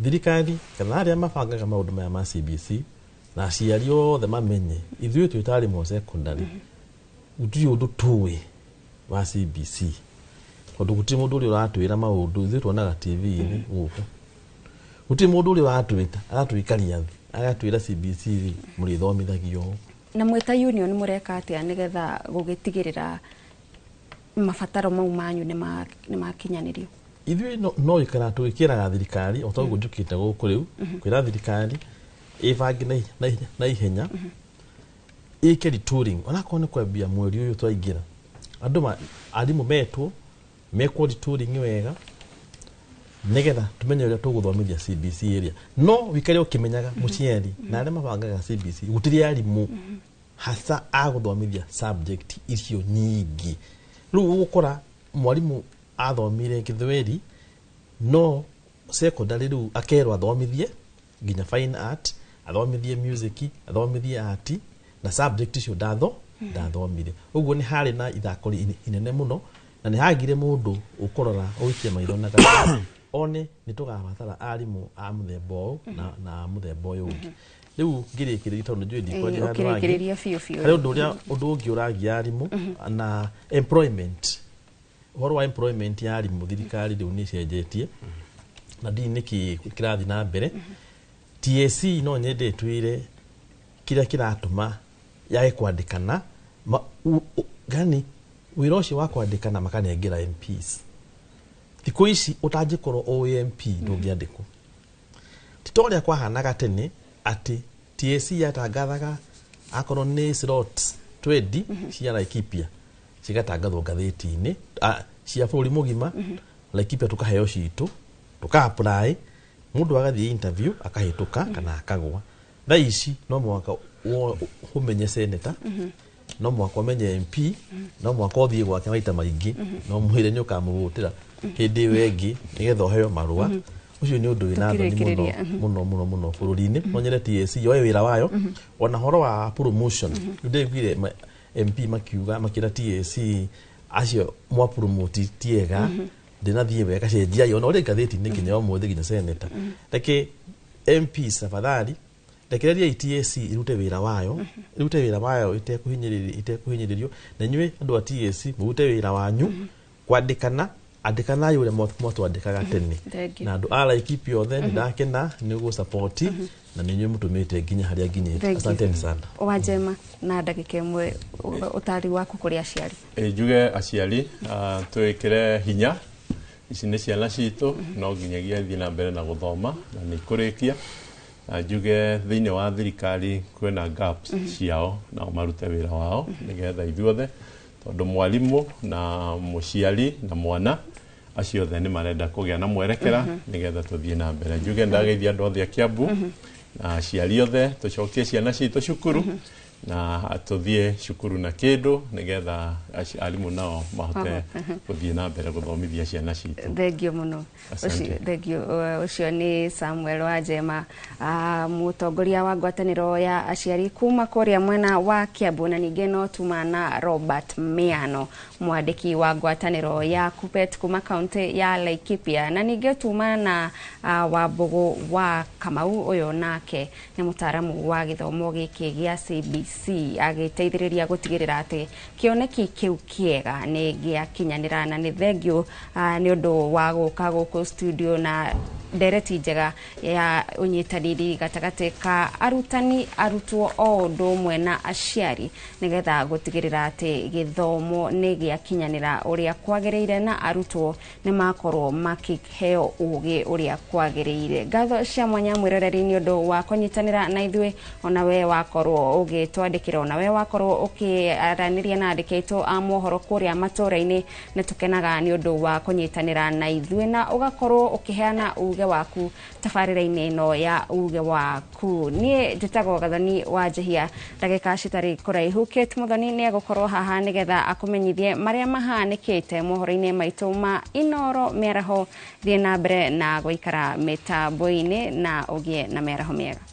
thirikari kana arĩa mabangaga maũndũ maya ma CBC na aciari othe mamenye ithuĩ twĩ ta arimũ a secondary gũtirĩ ũndũ tũĩ wa CBC, tondũ gũtirĩ mũndũ ũrĩa ũratwĩra maũndũ, ithuĩ tuonaga TV-inĩ gũkũ, gũtirĩ mũndũ ũrĩa ũratwĩta agatwĩkaria thĩ agatwĩra CBC rĩ mũrĩthomithagio ũũ. Na mwĩta union mũreka atĩa nĩgetha gũgĩtigĩrĩra mabataro mau manyu nĩ makinyanĩrio? Ithuĩ no ikara tũgĩkĩraga thirikari o ta ũguo njũkĩte gũkũ rĩu kwĩra thirikari ĩbange na ihenya ĩke retooling, onakorwo nĩ kwambia mweri ũyũ twaingĩra, andũ arimũ metwo mekwo retooling wega nĩgetha tumenye ũrĩa tũgũthomithia CBC ĩrĩa. No wĩikare ũkĩmenyaga mũciari na arĩa mabangaga CBC gũtirĩ arimũ hasa a gũthomithia subject icio nyingĩ. Rĩu ũgũkora mwarimũ athomire gĩthweri no secondary rĩu akerwo athomithie nginya fine art, athomithie music, athomithie art na subject icio ndathomire. Ũguo nĩ harĩ na ithako inene mũno na nĩ hagire mũndũ ũkũrora ũikie maitho na kana one nĩ tũgabatara arimũ a mũthemba ũyũ na mũthemba ũyũ ũngĩ. Rĩu ngĩrĩkĩrĩria tondũ njũĩ ndikwaria handũ hangĩ. Harĩ ũndũ ũrĩa ũndũ ũngĩ ũragia arimũ na employment. Ũhoro wa employment ya arimũ thirikari rĩu nĩ ĩcenjetie na ndiũĩ nĩkĩ kĩrathiĩ na mbere. TSC no nyende ĩtwĩre kĩrĩa kĩratũma yage kwandĩkana, gani wĩra ũcio wa kwandĩkana makanengera MPs. Thikũ ici ũtangĩkorwo ũĩ MP ndũngĩandĩkwo. Ti ta ũrĩa kwahanaga tene atĩ TSC yatangathaga akorwo nĩ slots 20 cia Laikipia cigatangathwo ngathĩti-inĩ cia bũrũri mũgima, Laikipia tũkaheo citũ tũka apply, mũndũ agathiĩ interview akahĩtũka kana akagwa. Thaa ici no mũhaka ũmenye senator, no mũhaka ũmenye MP, no mũhaka ũthiĩ gwake maita maingĩ, no mwĩre nĩ ũkamũvũtĩra hĩndĩ ĩyo ĩngĩ nĩgetha ũheo marũa. Ũcio nĩ ũndũ wĩna thoni mũno mũno mũno mũno bũrũri-inĩ. No nyende TSC yoe wĩra wayo ona horo wa promotion. Nĩndaiguire MP makiuga makĩra TSC acio mwa promote ti ega, ndinathiĩ wega cenjiai ona ũrĩ ngathĩti-inĩ nginya ũmũthĩ nginya senator. Reke MPs tafadhali rekereria TSC irute wĩra wayo, irute wĩra wayo itekũhinyĩrĩrio, na inyuĩ andũ a TSC mũrute wĩra wanyu kwandĩkana, andĩkanai ũrĩa mwatwandĩkaga tene. Na andũ a Laikipia othe nĩ ndakena nĩ gũ-support na nĩ inyuĩ mũtũmĩte nginya harĩa nginyĩte. Asanteni sana. Wanjema na ndagĩka ĩmwe ũtari waku kũrĩ aciari. Njuge aciari twĩkĩre hinya, ici nĩ ciana citũ no nginyagia ithiĩ na mbere na gũthoma na nĩ ikũrĩkia. Njuge thĩinĩ wa thirikari kwĩna gaps ciao nao marute wĩra wao nĩgetha ithuothe, tondũ mwarimũ na mũciari na mwana acio othe nĩ marenda kũgĩa na mwerekera nĩgetha tũthiĩ na mbere. Njuge ndageithia andũ othe a Kiambu Na aciari othe tũcokie ciana citũ cukuru na tũthiĩ cukuru na kĩndũ nĩgetha arimũ nao mahote gũthiĩ na mbere gũthomithia ciana citũ. Thengio mũno. Asante. Thengio. Ũcio nĩ Samuel Wanjema, mũtongoria wa ngwatanĩro ya aciari kuma kũrĩa mwena wa Kiambu, na ningĩ no tuma na Robert Miano, mwandĩki wa ngwatanĩro ya Kuppet kuma kaunti ya Laikipia, na ningĩ tuma na Wambũgũ wa Kamau, ũyũ nake nĩ mũtaaramu wa gĩthomo gĩkĩ gĩa CBC, agĩteithĩrĩria gũtigĩrĩra atĩ kĩoneki kĩu kĩega nĩ gĩakinyanĩra. Na nĩ thengio nĩ ũndũ wa gũka gũkũ studio na ndereti njega ya ũnyitanĩri gatagatĩ ka arutani, arutwo o ũndũ ũmwe na aciari, nĩgetha gũtigĩrĩra atĩ gĩthomo nĩ gĩakinyanĩra ũrĩa kwagĩrĩire na arutwo nĩ makorwo makĩheo ũgĩ ũrĩa kwagĩrĩire. Ngatho cia mwanya mwĩroreri nĩ ũndũ wa kũnyitanĩra na ithuĩ, ona we wakorwo ũgĩtwandĩkĩra, ona we wakorwo ũkĩaranĩria na andĩki aitũ a mohoro kũrĩa matũra-inĩ. Nĩ tũkenaga nĩ ũndũ wa kũnyitanĩra na ithuĩ na ũgakorwo ũkĩheana uge waku tabarĩra-inĩ ĩno ya uge waku. Niĩ njĩtagwo Gathoni wa Njehia. Ndagĩka citarĩ kũraihu Kate Muthoni nĩ egũkorwo haha nĩgetha akũmenyithie marĩa mahanĩkĩte mohoro-inĩ maitũ ma Inoro mĩaraho. Thiĩ na mbere na gũikara mĩtambo-inĩ na ũgĩe na mĩaraho mĩega.